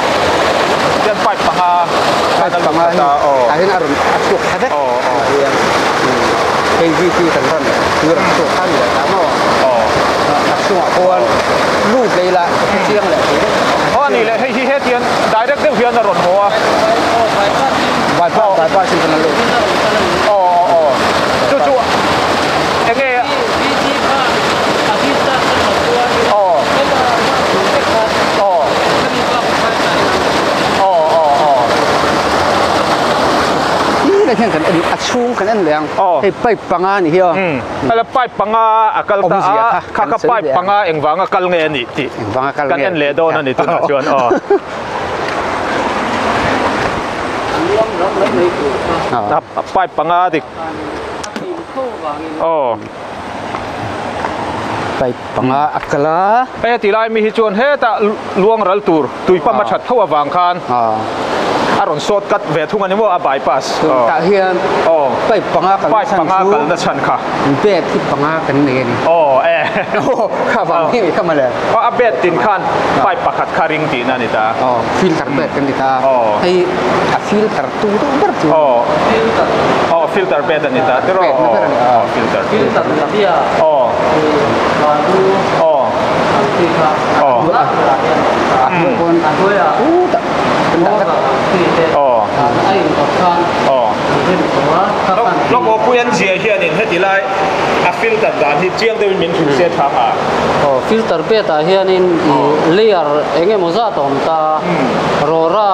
hian pipe panga pipe panga hi tah hian a rawn a chhuak thla vek hian hei VT kan rawn tui rawn chhuak kha a ni leh ta maw a chhungah khuan lut leh ila ka hre chiang leh thei vek aw a nih leh hei hi hetiang direct deuh hian a rawn haw a bypass bypass in kan la lut aw aw aw chu chu enge aw aw aw aw aw ni leh hian kan en a chhung kan en leh ang hei pipe panga a nih hi aw hala pipe panga a kal ta a kha kha pipe panga engvanga kal nge a nih tih kan en leh dawn a ni tunah chuan aw pipe panga dik aw pipe panga a kal a hei a ti lai mi hi chuan hetah luang ral tur tui pump a that tho avang khan a rawn sawt cut ve thung a ni maw a bypass tah hian pipe panga kalna pipe panga kalna chhan kha bed hi panga kan nei a ni aw e kha vang hi kha mawle a bed tin khan pipe pakhat kha ring tihna a ni ta aw filter bed kan ni ta hei a filter tu deuh ber chu aw filter aw filter bed a ni ta tiraw aw filter filter media aw balu aw ang chi kha aw a hnuai a hnuaiah Lawk aw pui an zia hianin heti lai a filter dan hi chiang deuhin min hrilh se tha a. Aw filter bed ah hianin layer eng emaw zat a awm ta rawra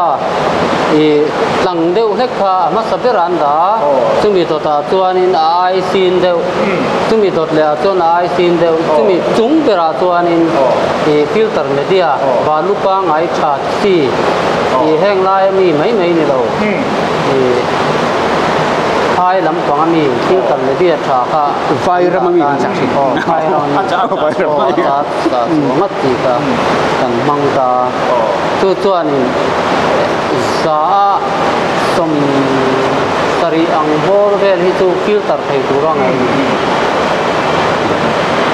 ih tlang deuh hlek kha a hmasa ber ah an dah a chumi dawtah chuanin a ai sin deuh chumi dawt leh ah chuan a ai sin deuh chumi chung berah chuanin ih filter media balu pangngai tha chi ih heng lai ami mai mai ni lo ih phai lampang ami filter media tha kha vai ram ami kan chak thin aw phai ram ami aw a chat chah chhuah ngat tih kha kan hmang ta chu chuanin za a sawm sarih ang bawr vel hi chu filter thei tur a ngaih ni.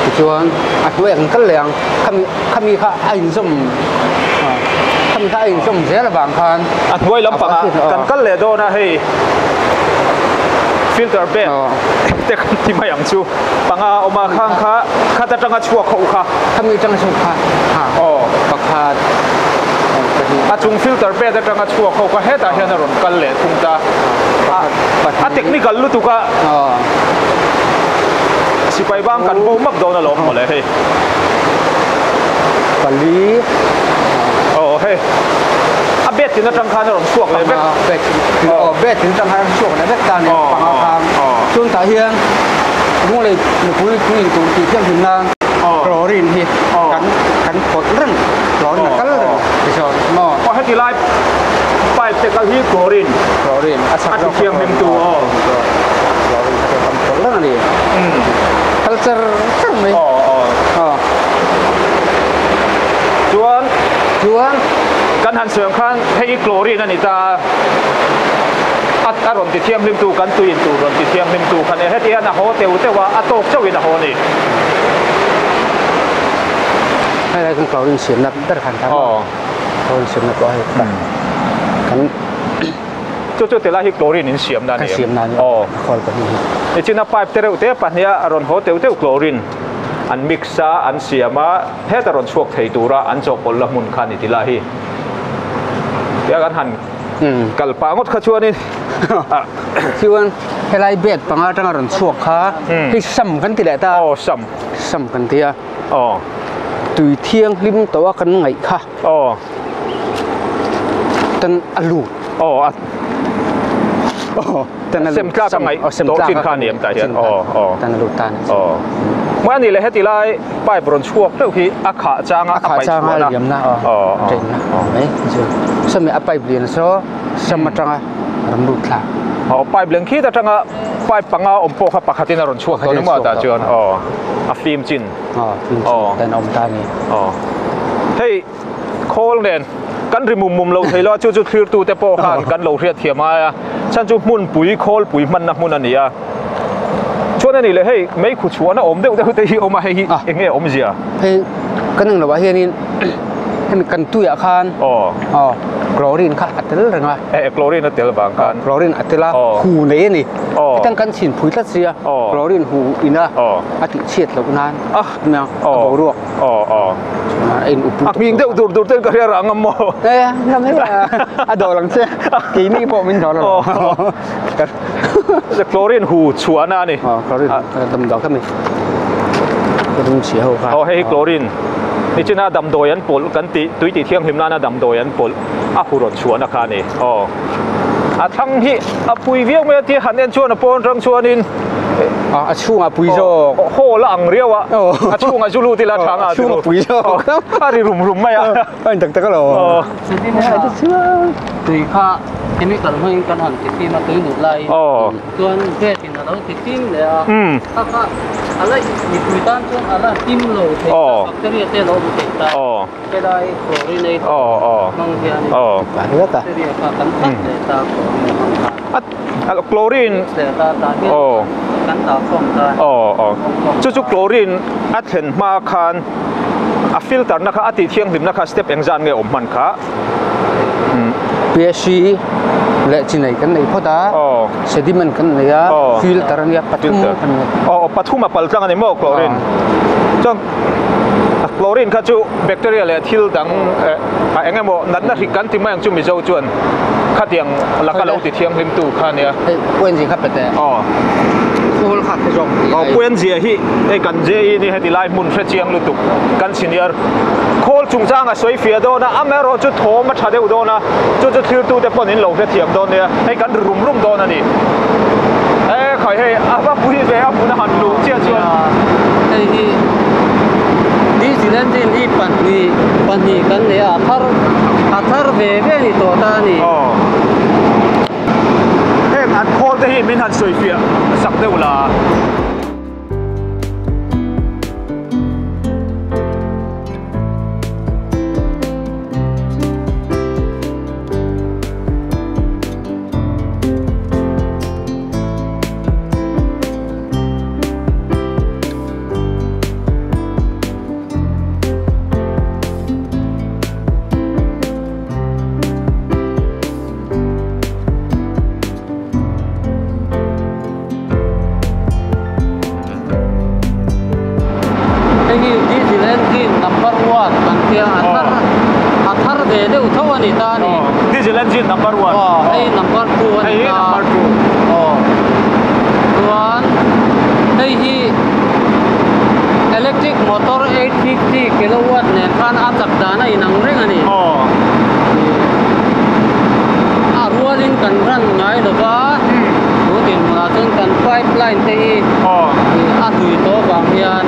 Tichuan a hnuaiah kan kal leh ang khami Khami kha a inzawm khami kha a inzawm zel avang khan a hnuai lampangah kan kal leh dawn a hei filter bed te kan ti mai ang chu panga a awm a khang kha khat atanga chhuak ho kha khami atanga chhuak kha aw pakhat a chung filter bed atanga chhuak ho kha hetah hian a rawn kal leh thung ta a technical lutuk a sipai bang kan bo map dawn alawm mawle hei. Pali. Aw hei. A bed tin atang khan a rawn chhuak leh vek. Bed aw bed tin atang khan a rawn chhuak leh vek ta nia panga khan. Chuan tah hian Lunglei mipui tui in tur tih thianghlim nan chlorine hi kan kan pawlh reng chlorine a kal reng tichuan maw. Aw heti lai pipe te kal hi chlorine chlorine a chak a ti thianghlim tu aw chlorine kha kan pawlh reng a ni kal char char mai aw aw aw chuan chuan kan han sawi ang khan hei hi chlorine a ni ta a a rawn ti thianghlim tu kan tui in tur rawn ti thianghlim tu kha nia heti hian a haw teuh teuh a a tawk chauhin a haw a ni. Hei lai kan chlorine siamna ber khan ta maw chlorine siamna pawh hei kan chu chu tilai hi chlorine in siamna a ni kan siamna a ni aw a khawl pahnih hi nichina pipe te reuh te pahniha a rawn haw teuh teuh chlorine an mix a an siam a heta rawn chhuak thei tura an chawhpawlh la hmun kha a ni tilai hi tia kan han kal pah ngawt kha chuanin chuan helai bed panga atanga rawn chhuak kha hei sam kan ti leh ta aw sam sam kan ti a aw tui thianghlim tawh a kan ngaih kha aw tan a lut aw a tan a sem tlak a ngaih tawh chin kha a ni em tah hian aw aw tan a lut ta ni aw mai a ni leh heti lai pipe rawn chhuak deuh hi a khah changa a a paih changa chhuahna liamna aw aw aw trainna mai chu sawmi a pipe lian saw sam atanga rawn lut thla aw pipe leng khit atanga pipe panga awm pawh kha pakhatin a rawn chhuak tawh ni maw tah chuan aw a fim chin aw fim chin tan a awm ta ni aw hei khawl nen kan ri mum mum lo thei lo a chu chu thlirtu te pawh khan kan lo hriat thiam ai a chhan chu hmunpui khawlpui hmanna hmun a ni a chuan a ni leh hei meikhu chhuahna awm deuh deuh te hi awm a hei hi eng nge awmzia hei kan englo ah hianin hemi kan tuiah khan aw aw chlorine kha a tel reng a eh chlorine a tel vang khan chlorine a tel a hu nei a ni hetan kan chhin phui tlat sia chlorine hu ina a tih chhiat loh nan a boruak Aw aw. A in up A hming deuh dur dur ten ka hria rang ang maw? E lam hei a dawr ang che. Keini pawh min dawr lo. Chlorine hu chhuahna a ni. Aw chlorine damdawi kha mi. Chlorine chhia ho kha. Aw hei hi chlorine. Nichina damdawi an pawlh kan tih tui tih thianghlim nana damdawi an pawlh a hu rawn chhuahna kha a ni. Aw. A thlang hi a pui viau mai a tia han en chuan a pawn rang chuanin a chhungah pui zawk hall a ang riau a a chhungah zu lut ila tha nga a chhungah pui zawk a ri rum rum mai a a in tak tak alo tui kha chemical hmangin kan han ti fim a tui nut laiin chuan vet in alo ti fim leh a kha kha a la mipui tan chuan a la him lo thei ta bacteria te alo awm thei ta helai chlorine hmang hianin bacteria kha kan that leh ta chlorine hmang khan. Chlorine aw aw aw chu chu chlorine a thlen hma khan a filter na kha a tih thianghlim na kha step engzat nge awm hman kha PSC leh chi nei kan nei phawt a sediment kan nei a filter ania pathum kan nei aw pathum a pal tlang ani maw chlorine chuan chlorine kha chu bacteria leh thil dang a eng emaw natna hrik kan ti mai ang chu Mizo chuan khatiang laka lo ti thianghlim tu kha nia. Hei Puan zia kha pe teh. Aw. Khawl kha hre zawk Aw Puan zia hi hei kan JE ni heti lai hmun hre chiang lutuk kan senior khawl chungchang a sawi fiah dawn a amaherawh chu thawm a tha deuh dawn a chu chu thirtu te pawn in lo hre thiam dawn nia hei kan ri rum rum dawn a ni. E khai hei a va pui ve a hmun a han luh chiah chuan. Hei hi diesel engine hi pahnih pahnih kan nei a a thar a thar ve ve a ni tawh ta a ni. Aw. Heng an khawl te hi min han sawi fiah sak deuh la. Hei hi diesel engine number one kan tia a thar a thar ve deuh tho a ni ta a ni. Diesel engine number one. Aw hei number two a ni ta. Hei hi number two. Aw chuan hei hi electric motor 850 kilowatt nen khan a chak dan a inang reng a ni. Aw. A rualin kan run ngai lo va, tun dinhmunah chuan kan pipeline te hi a hlui tawh vang hian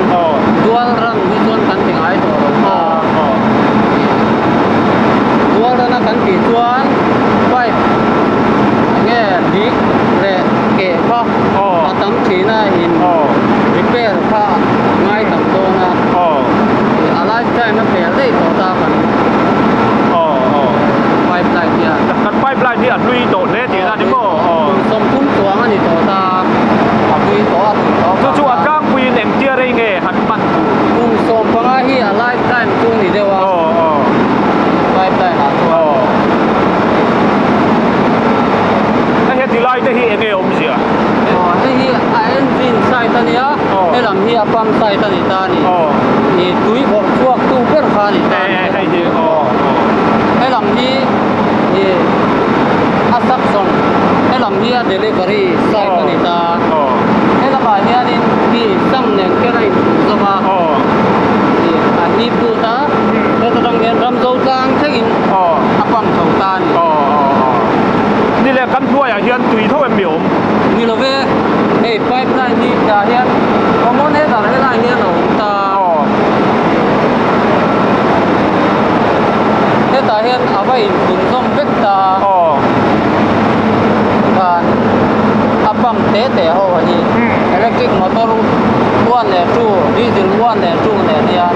dual run hi chuan kan ti ngai tawh lo ta. Dual run a kan tih chuan pipe enge leak leh keh kha a tam thin a in repair kha ngai tam dawn a. A lifetime a pel daih tawh ta kan pipeline hian. Kan pipeline hi a hlui tawh hle tih a ni maw? Kum 30 chuang a ni tawh ta. A hlui tawh a hlui tawh. Chu chu a tlangpuiin engtia rei nge han hman tur? Kum 15 hi a lifetime chu ni deuh a. Pipeline ah chuan. Hei he tilai te hi enge awmzia? Hei hi a engine side a nia, helam hi a pump side a ni ta a ni. Tui vawrh chhuak tu ber kha a ni ta a ni. Hei hi helam hi a suction, helam hi a delivery side a ni ta. Helamah hianin hi sam nen kher a inchhun zawm a, a hip lut a, heta tang hian ram zo tlang thlengin a pump chho ta a ni. Ni leh kan hnuaiah hian tui tho em mi awm? Ni lo ve, hei pipeline hi tah hian common header helai hian a awm ta. Hetah hian a va inchhun zawm vek ta. Khan a pump te te ho a hi electric motor 1 leh 2, diesel 1 leh 2 nen hian.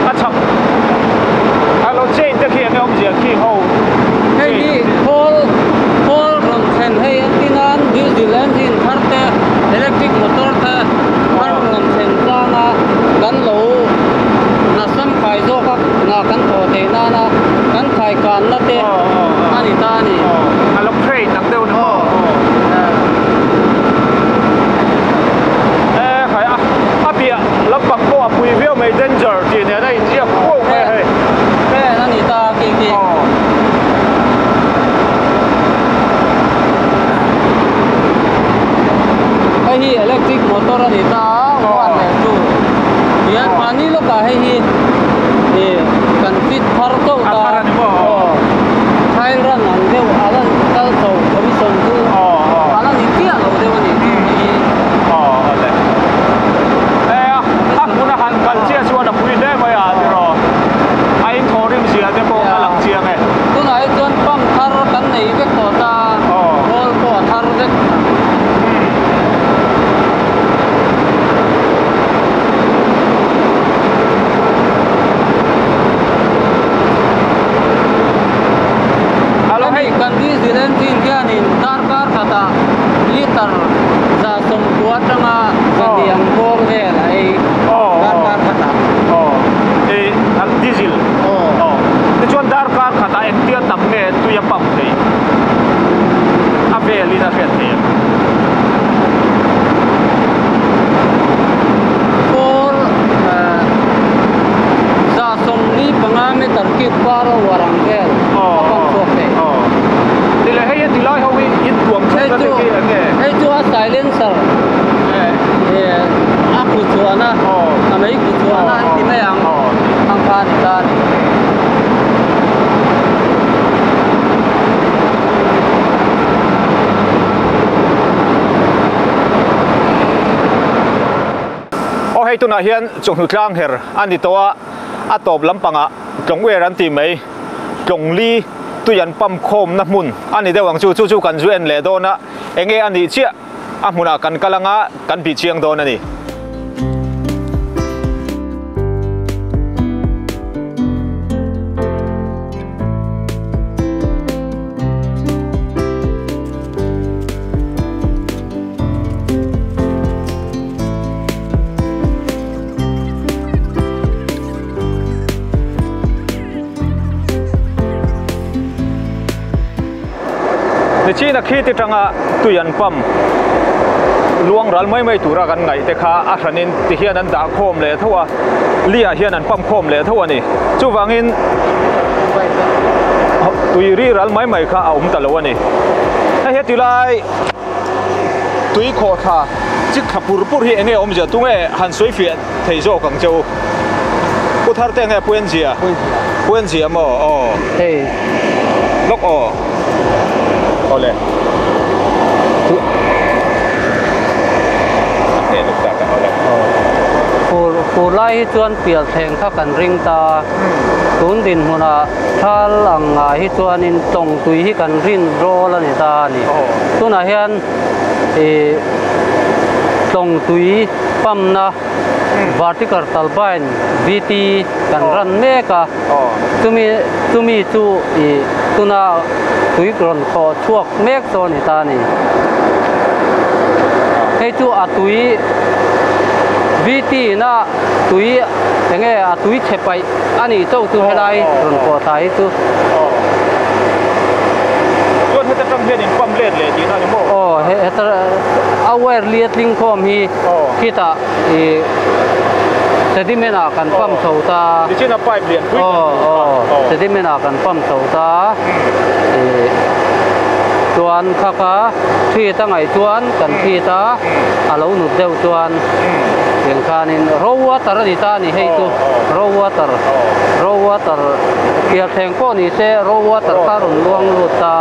A chhak alo chain te khi enge awmzia khi ho? Hei hi khawl khawl rawn thlen hei entin diesel engine thar te electric motor te thar rawn thlen changa kan lo nasam khai zawk a na kan thaw theih nana kan khai kanna te a ni ta a ni. Alo crane ang deuh ni maw? Khai a a piah lampang pawh a pui viau mai danger tih nen a inziak kuau mai hei. Crane a ni ta khi khi. Hei hi electric motor a ni ta a 1 leh 2. Hian mahni lawkah hei hi kan fit thar chauh ta. A thar a ni maw? Trial run ang deuh a la kal chho commission chu a la ni chiah lo deuh a ni chu hi. A hmun a han kal chiah chuan a pui hle mai a tiraw. A inthaw rim zia te pawh a lang chiang e. Tunah hi chuan pump thar kan nei vek tawh ta. Khawl pawh a thar vek. Hemi kan diesel engine hianin darkar khatah liter 190 atanga 200 ang bawr vel a ei darkar khatah. Diesel. Tichuan darkar khatah engtia tam nge tui a pump thei? A velin a hriat thei em? 4 145 meter cube per hour ang vel a pump chhuak thei. Ni leh hei tilai ho hi intuam theuh na te khi enge? Hei chu a silencer a ku chuana a mei ku chuana an ti mai ang ang kha ni ta ni. Aw hei tunah hian chawhnu tlang her a ni tawh a, a tawp lampangah tlawng wer an ti mai. Tlawng li tui an pump khawm na hmun a ni deuh ang chu, chu chu kan zu en leh dawn a, enge a nih chiah a hmunah kan kal anga kan bih chiang dawn a ni. Nichina khi ti tanga tui an pump luang ral mai mai tura kan ngaih te kha a hranin ti hian an dah khawm leh tho a, lia hian an pump khawm leh tho a ni. Chuvangin tui ri ral mai mai kha a awm ta lo a ni. Hei he tilai tui khawh thla chik thla pur pur hi enge awmzia tunge han sawi fiah thei zawk ang cheu. Pu thar te nge Puenzia? Puenzia maw? Aw. Hei. Lawk aw. Ole. Hneh luk tak a ole. Fur fur lai hi chuan pial thleng kha kan ring ta. Tun dinhmunah thal ang ngah hi chuanin tawng tui hi kan rin rawl a ni ta a ni. Tunah hian ih tawng tui pump-na vertical turbine VT kan ran mek a. Chumi chumi chu ih tuna tui rawn khawh chhuak mek chu a ni ta a ni. Hei chu a tui VT ina tui eng nge a tui chhe paih a nih chauh chu helai rawn khawh thla hi chu. Chuan heta tang hian in pump let leh tihna a ni maw? Aw heta a wire li a tling khawm hi khitah ih sediment ah kan pump chho ta. Tichuan a pipe lian pui kan hmuh kha. Aw sediment ah kan pump chho ta ih chuan kha kha thlit a ngaih chuan kan thlit a a lo nut deuh chuan tiang khanin raw water a ni ta a ni hei chu raw water raw water pial thleng pawh ni se raw water kha a rawn luang lut ta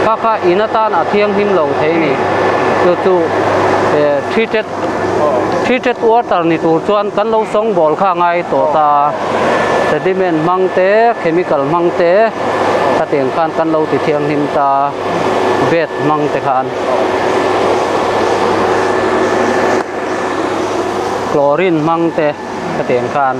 kha kha in atan a thianghlim lo thei a ni chu chu treated Treated water ni tur chuan kan lo sawngbawl kha a ngai tawh ta. Sediment hmang te, chemical hmang te khatiang khan kan lo ti thianghlim ta, bed hmang te khan. Chlorine hmang te khatiang khan.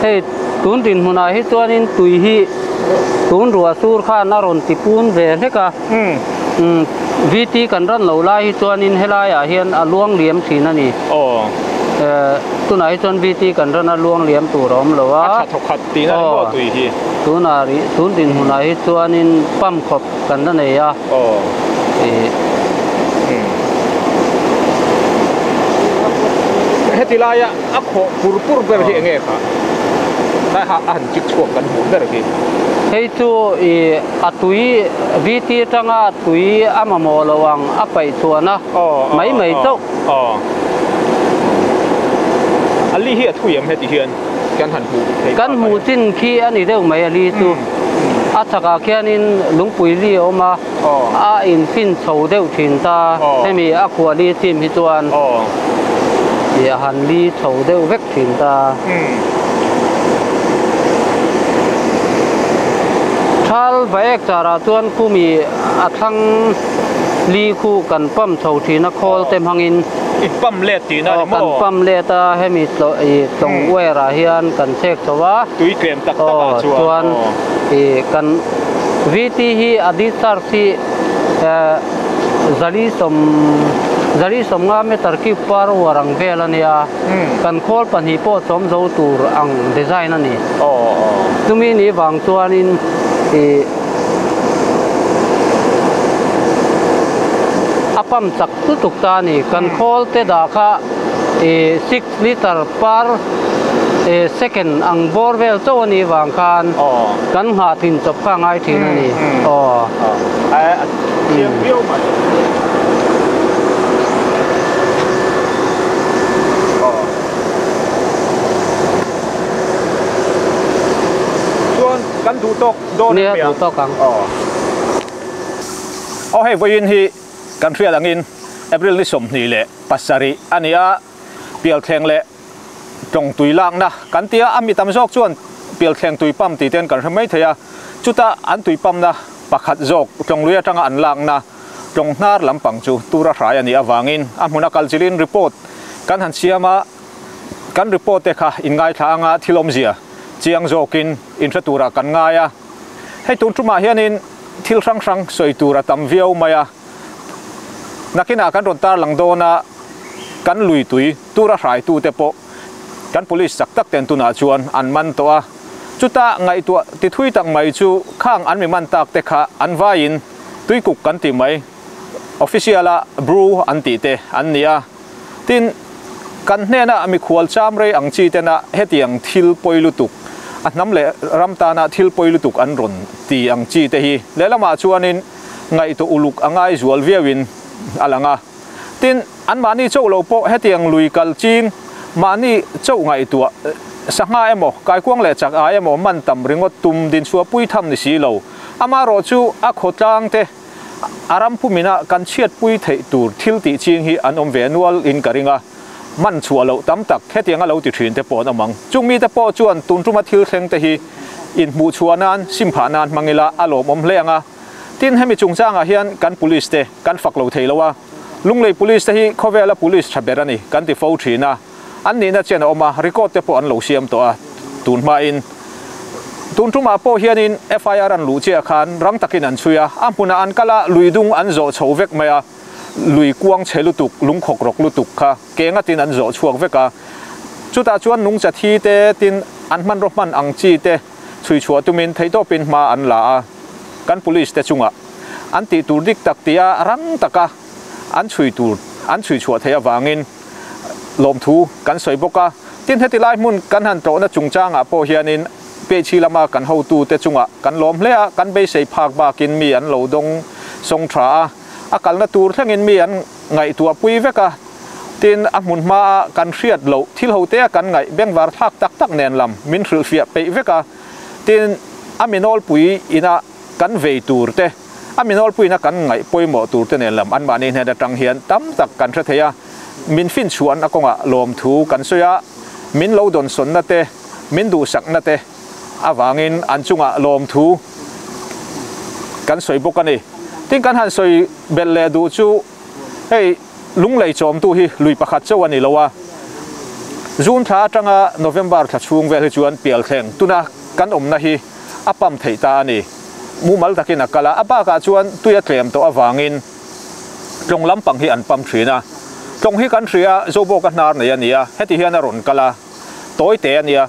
Hei tun dinhmunah hi chuanin tui hi tun ruah sur khan a rawn ti pun ve hlek a VT kan ran lo lai hi chuanin helaiah hian a luang liam thin a ni. Tunah hi chuan VT kan ran a luang liam tur a awm lo a. A tha thawkhat tihna ni maw tui hi? Tunah rih tun dinhmunah hi chuanin pump khawp kan la nei a. Heti laia a khawh pur pur ber hi enge kha? Tlai ha a han chik chhuak kan hmuh ber hi. Hei chu ih a tui VT atanga tui a mamawh loh ang a paih chhuahna mai mai chauh. Aw. A li hi a thui em heti hian kan han hmuh thei Kan hmuh chin khi a ni deuh mai a li chu. A chhakah khianin lungpui li a awm a, a infin chho deuh thin ta. Hemi a khuah li chim hi chuan ih a han li chho deuh vek thin ta. Thal vaek charah chuan khumi a thlang Li khu kan pump chho thin a khawl te hmangin. I pump let tihna a ni maw? Aw kan pump let a, hemi ih tlawng wire ah hian kan chek chho a. Tui tlem tak tak ah chuan. Chuan ih kan VT hi a discharge hi zali sawm zali sawmnga meter cube per hour ang vel a nia. Kan khawl pahnih pawh chawm zo tur ang design a ni. Chumi ni vang chuanin ih. A pump chak lutuk ta a ni. Kan khawl te dah kha ih six litre per ih second ang bawr vel chauh a nih vang khan kan nghah thin chawp kha a ngai thin a ni. Aw. A thiam viau mai. Chuan kan duh tawk. Dawn Nia duh tawk ang. Aw. Aw hei vawiin hi kan hriat angin April ni 27 a ni a, Pialthleng leh Tlawng tui lakna kan ti a, a mi tam zawk chuan Pialthleng tui pump tih ten kan hre mai thei a, chuta an tui pump na pakhat zawk Tlawng lui atanga an lakna Tlawng hnar lampang chu tura hrai a nih avangin a hmuna kal chilin report kan han siam a, kan report te kha inngaithla anga thil awmzia chiang zawkin inhre turah kan ngai a. Hei tun tumah hianin thil hrang hrang sawi tur a tam viau mai a. Nakinah kan rawn tarlang dawn a, kan lui tui tura hraitute pawh kan police chak tak ten tunah chuan an man tawh a. Chuta ngaihtuah ti thui tak mai chu khang an mi man tak te kha an vaiin tuikuk kan ti mai, official a Bru an tih te an ni a. Tin, kan hnena mikhual cham rei ang chi tena hetiang thil pawi lutuk, a hnam leh ram tana thil pawi lutuk an rawn ti ang chi te hi lehlamah chuanin ngaihtuah uluk a ngai zual viauin a lang a. Tin, anmahni chauh lo pawh hetiang lui kal ching mahni chauh ngaihtuah sangha emaw, kaikuang leh chak ai emaw man tam ringawt tum dinchhuah pui tham ni si lo. Amaherawh chu a khawtlang te a ram pumina kan chhiatpui theih tur thil tih ching hi an awm ve nual in ka ring a, man chhuah loh tam tak hetianga lo ti thin te pawh an awm ang. Chung mite pawh chuan tun tuma thil thleng te hi inhmuhchhuah nan, simphah nan hmang ila a lawmawm hle ang a. Tin, hemi chungchangah hian kan police te kan fak lo thei lo a, Lunglei police te hi khawvela police tha ber a ni kan ti fo thin a, an nihna chian a awm a, record te pawh an lo siam tawh a, tun hmain tun tumah pawh hianin FIR an luh chiah khan rang takin an chhui a, a hmunah an kal a, lui dung an zawh chho vek mai a, lui kuang chhe lutuk, lungkhawk rawk lutuk kha ke ngatin an zawh chhuak vek a, chutah chuan nungcha thi te tin an hmanraw hman ang chi te chhui chhuah tumin theihtawpin hma an la a, kan police te chungah an tih tur dik tak tia rang taka an chhui tur an chhui chhuah theih avangin lawmthu kan sawi bawk a. Tin, heti lai hmun kan han tlawhna chungchangah pawh hianin PHE lama kan hotute chungah kan lawm hle a, kan beisei phak bakin mi an lo dawng sawng tha a, a kalna tur thlengin mi an ngaihtuah pui vek a. Tin, a hmun hmaa kan hriat loh thil hotea kan ngaih bengvar thlak tak tak nen lam min hrilhfiah peih vek a. Tin, a mi nawlpui ina kan vei tur te, a mi nawlpui ina kan ngaih pawimawh tur te nen lam anmahni hnen atang hian tam tak kan hre thei a. Min finchhuahna kawngah lawmthu kan sawi a, min lo dawnsawnna te, min duhsakna te avangin an chungah lawmthu kan sawi bawk a ni. Tin, kan han sawi belh leh duh chu Hei Lunglei chawmtu hi lui pakhat chauh a ni lo a, June thla atanga November thla chhung vel hi chuan pial thleng tuna kan awmna hi a pump theih ta a ni. Mumal takin a kal a, a bakah chuan tui a tlem tawh avangin tlawng lampang hi an pump thin a. Tlawng hi kan hria Zobawka hnar nei a ni a, heti hian a rawn kal a, tawi te a nia.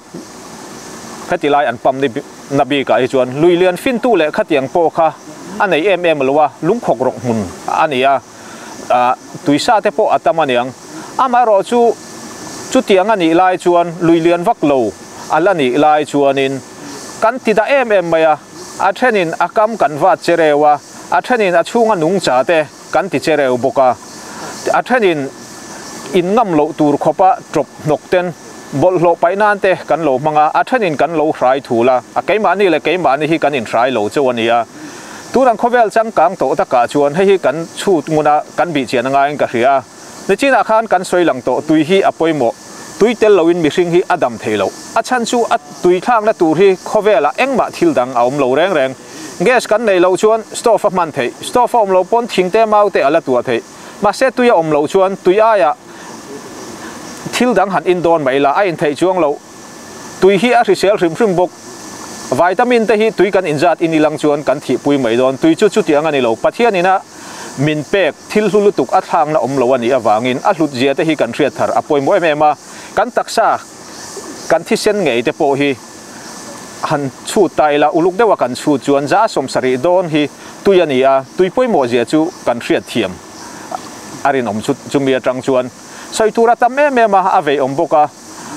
Heti lai an pump ni na bikah hi chuan lui lian fintu leh khatiang pawh kha a nei em em lo a, lungkhawk rawk hmun a ni a, tuisa te pawh a tam a niang. Amaherawh chu chutiang a nih lai chuan lui lian vak lo a la nih lai chuanin kan ti dah em em mai a, a thenin a kam kan vat che reu a, a thenin a chhunga nungcha te kan ti che reu bawk a, a thenin in ngam loh tur khawpa tawp hnawk ten Bawlhhlawh paih nan te kan lo hmang a, a thenin kan lo hrai thul a, a keimahni leh keimahni hi kan inhrai lo chauh a ni a. Tun ang khawvel changkang tawh takah chuan hei hi kan chhut ngun a, kan bih chian a ngaiin ka hria a. Nichinah khan kan sawi lang tawh tui hi a pawimawh, tui tel loin mihring hi a dam thei lo. A chhan chu a tui thlakna tur hi khawvelah engmah thil dang a awm lo reng reng. Gas kan neih loh chuan stove a hman theih, stove a awm loh pawn thing te mau te a la tuah theih. Mahse tui a awm loh chuan tui aiah thil dang han in dawn mai la, a intheih chuang loh. Tui hi a hrisel hrim hrim bawk. Vitamin te hi tui kan inzat in ilang chuan kan thihpui mai dawn. Tui chu chutiang a ni lo. Pathian ina min pek thil hlu lutuk a thlakna awm lo a nih avangin a hlut zia te hi kan hriat thar a pawimawh em em a. Kan taksa, kan thisen ngei te pawh hi han chhut ta ila, uluk deuha kan chhut chuan za 70 dawn hi tui a ni a, tui pawimawh zia chu kan hriat thiam a rinawm chu chumi atang chuan sawi tur a tam em em a, a vei awm bawk a.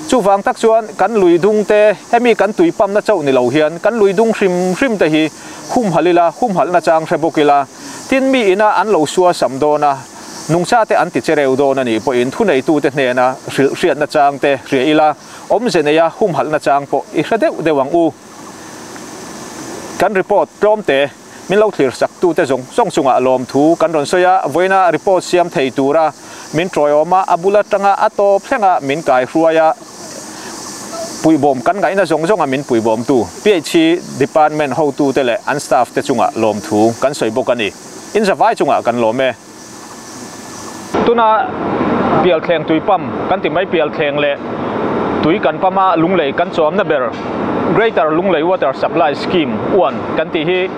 Chuvang tak chuan kan lui dung te, hemi kan tui pamna chauh ni lo hian kan lui dung hrim hrim te hi humhalh ila, humhalhna chang hre bawk ila, tin mi ina an lo sua sam dawn a, nungcha te an ti che reu dawn a nih pawhin thuneitute hnena hrilh hriatna chang te hria ila, awmze neia humhalhna chang pawh i hre deuh deuh ang u. Kan report tlawm te min lo thlir sak tute zawng zawng chungah lawmthu kan rawn sawi a, vawiina report siam thei tura min tawiawm a, a bul atanga a tawp thlenga min kai hruai a, puihbawm kan ngaihna zawng zawnga min puihbawmtu PHE department hotute leh an staff te chungah lawmthu kan sawi bawk a ni. Inzavai chungah kan lawm e. Tuna pialthleng tui pump kan ti mai pialthleng leh tui kan pump a Lunglei kan chawmna ber Greater Lunglei Water Supply Scheme uan kan tih hi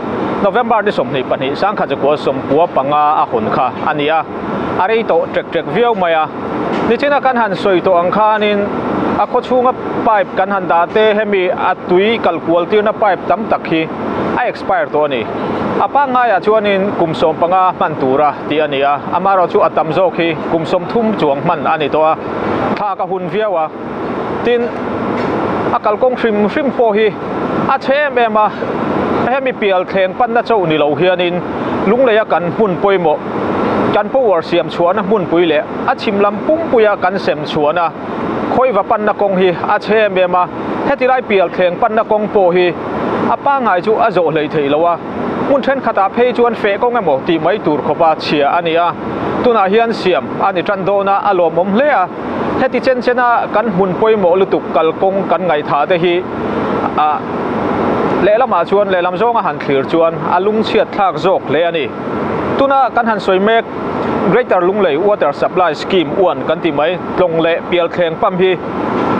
November ni 22 1995 a hawn kha a ni a, a rei tawh ṭek ṭek viau mai a. Nichina kan han sawi tawh ang khanin a khawchhunga pipe kan han dah te hemi a tui kal kual tirna pipe tam tak hi a expire tawh a ni. A pangngaiah chuanin kum 15 hman tura tih a ni a, amaherawh chu a tam zawk hi kum 30 chuang hman a ni tawh a, thlak a hun viau a. Tin, a kalkawng hrim hrim pawh hi a chhe em em a, hemi pial thleng panna chauh ni lo hianin Lungleia kan hmun pawimawh. Kan power siam chhuahna hmunpui leh a chhim lam pumpuia kan sem chhuahna khawiva panna kawng hi a chhe em em a, heti lai pial thleng panna kawng pawh hi a pangngai chu a zawh hlei thei lo a, hmun thenkhatah phei chuan feh kawng emaw tih mai tur khawpa chhia a ni a, tunah hian siam a ni tan dawn a, a lawmawm hle a, heti chen chena kan hmun pawimawh lutuk kalkawng kan ngaihthah te hi a lehlamah chuan lehlam zawnga han thlir chuan a lungchhiat thlak zawk hle a ni. Tuna kan han sawi mek Greater Lunglei Water Supply Scheme uan kan ti mai, tlawng leh pialthleng pump hi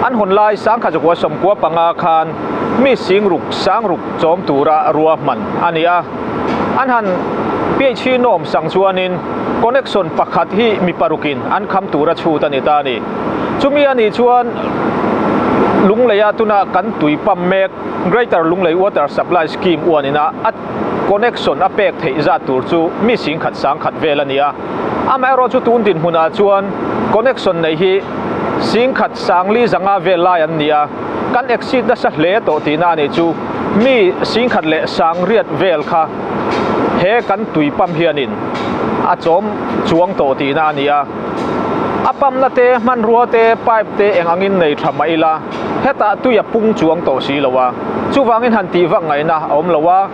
an hawn lai sangkha zakua sawmkua panga khan mi singruk sangruk chawm tura ruahman a ni a. An han PHE nawm sang chuanin connection pakhat hi mi parukin an kham tura chhut a ni ta a ni. Chumi a nih chuan Lungleia tuna kan tui pump mek Greater Lunglei Water Supply Scheme uanina a connection a pek theih zat tur chu mi singkhat sangkhat vel a ni a. Amaherawh chu tun dinhmunah chuan connection nei hi singkhat sangli zanga vel lai an ni a, kan exceed nasa hle tawh tihna a nih chu. Mi singkhat leh sangriat vel kha he kan tui pump hianin a chawm chuang tawh tihna a ni a. A pump na te, hmanrua te, pipe te eng angin nei tha mah ila, Hetah tui a pung chuang tawh si lo a, chuvangin han tih vak ngaihna a awm lo a.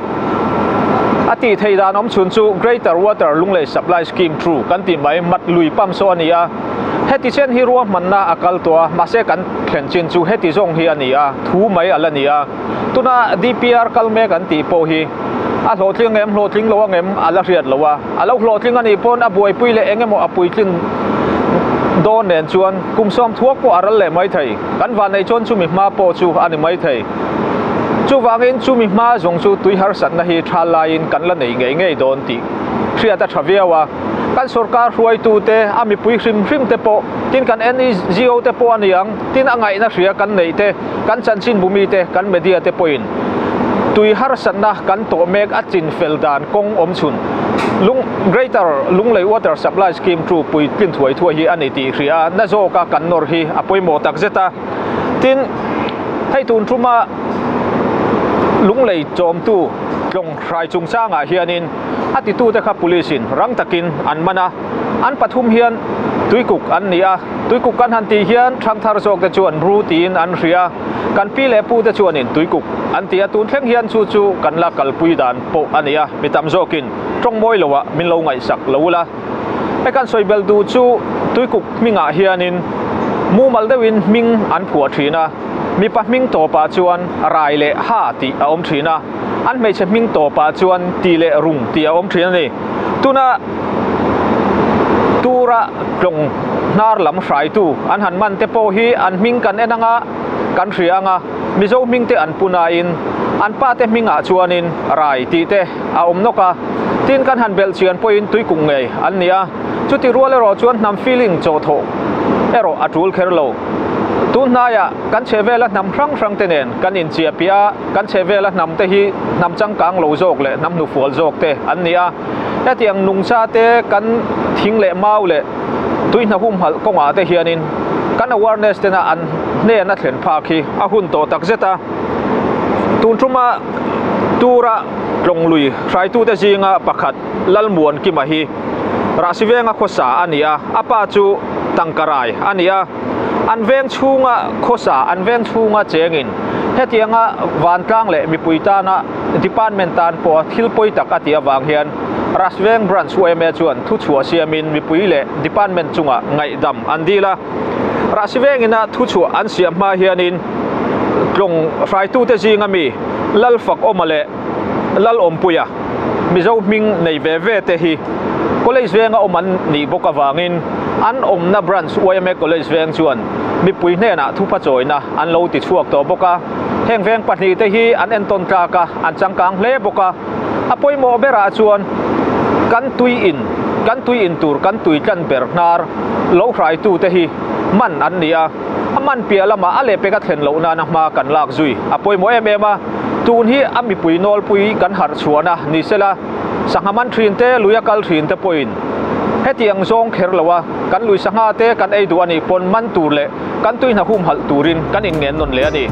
A tih theih dan awm chhun chu Greater Water Lunglei Supply Scheme Through kan tih mai mat lui pump saw a ni a. Heti chen hi ruahmanna a kal tawh a, mahse kan thlen chin chu heti zawng hi a ni a, thu mai a la ni a. Tuna DPR kal mek an tih pawh hi a hlawhtling em hlawhtling lo ang em a la hriat lo a. A lo hlawhtling a nih pawn a buaipui leh eng emaw a puitlin dawn nen chuan kum sawm thuak pawh a ral leh mai thei. Kan vanneih chuan chumi hma pawh chu a ni mai thei. Chuvangin chumi hma zawng chu tui harsatna hi tha laiin kan la nei ngei ngei dawn tih hriat a tha viau a. Kan sorkar hruaitute, a mipui hrim hrim te pawh, tin kan NGO te pawh a ni ang, tin a ngaihna hria kan neih te, kan chanchinbu mite, kan media te pawhin tui harsatna kan tawh mek a chin fel dan kawng awm chhun lung Greater Lunglei Water Supply Scheme chu puitlin thuai thuai hi a ni tih hria a, na zawka kan nawr hi a pawimawh tak zet a. Tin, hei tun thuma Lunglei chawmtu tlawng hrai chungchangah hianin a titute kha police in rang takin an man a, an pathum hian tuikuk an ni a, tuikuk kan han tih hian thangthar zawk te chuan ru tiin an hria, kan pi leh pu te chuanin tuikuk an ti a, tun thleng hian chu chu kan la kalpui dan pawh a ni a, mi tam zawkin tawng mawi lo ah min lo ngaihsak lo ula. Hei kan sawi bel duh chu tuikuk hmingah hianin mumal deuhin hming an phuah thin a, mipa hming tawpah chuan rai leh ha tih a awm thin a, an hmeichhe hming tawpah chuan ti leh rung tih a awm thin a ni. Tuna tura tlawng hnar lam hraitu an han man te pawh hi an hming kan en anga kan hria anga Mizo hming te an pu nain an pa te hmingah chuanin rai tih te a awm nawk a, tin kan han belh chian pawhin tuikung ngei an ni a, chuti rual erawh chuan hnam feeling chawhthawh erawh a tul kher lo. Tun hnaiah kan chhehvela hnam hrang hrang te nen kan inchiah piah a, kan chhehvela hnam te hi hnam changkang lo zawk leh hnam hnufual zawk te an ni a, hetiang nungcha te kan thing leh mau leh tui hna humhalh kawngah te hianin kan awareness tena an hnen a thlen phak hi a hun tawh tak zet a. Tun tuma tura tlawng lui hraitute zinga pakhat Lalmuan Kima hi Rahsivenga khawsa a ni a, a pa chu Tangkarai a ni a. An veng chhunga khawsa, an veng chhunga chengin hetianga vantlang leh mipui tana department tan pawha thil pawi tak a tih avang hian Rasveng Branch yma chuan thuchhuah siamin mipui leh department chungah ngaihdam an dil a. Rahsivengina thuchhuah an siam hma hianin tlawng hraitute zinga mi Lalfakawma leh Lalawmpuia Mizo hming nei ve ve te hi College venga awm an nih bawk avangin an awmna Branch yma College veng chuan mipui hnenah thuphachawina an lo ti chhuak tawh bawk a. Heng veng pahnihte hi an entawn tlak a, an changkang hle bawk a. A pawimawh berah chuan kan tui in, kan tui in tur kan tui tlan ber hnar lo hraitute hi man an ni a, a man piah lamah a lehpek a thlen loh nana hma kan lak zui a pawimawh em em a. Tun hi a mipui nawlpui kan harh chhuahna ni sela, sangha man thin te, lui a kal thin te pawhin hetiang zawng kher lo a, kan lui sangha te kan ei duh a nih pawn man tur leh kan tui hna humhalh turin kan inngen nawn leh a ni.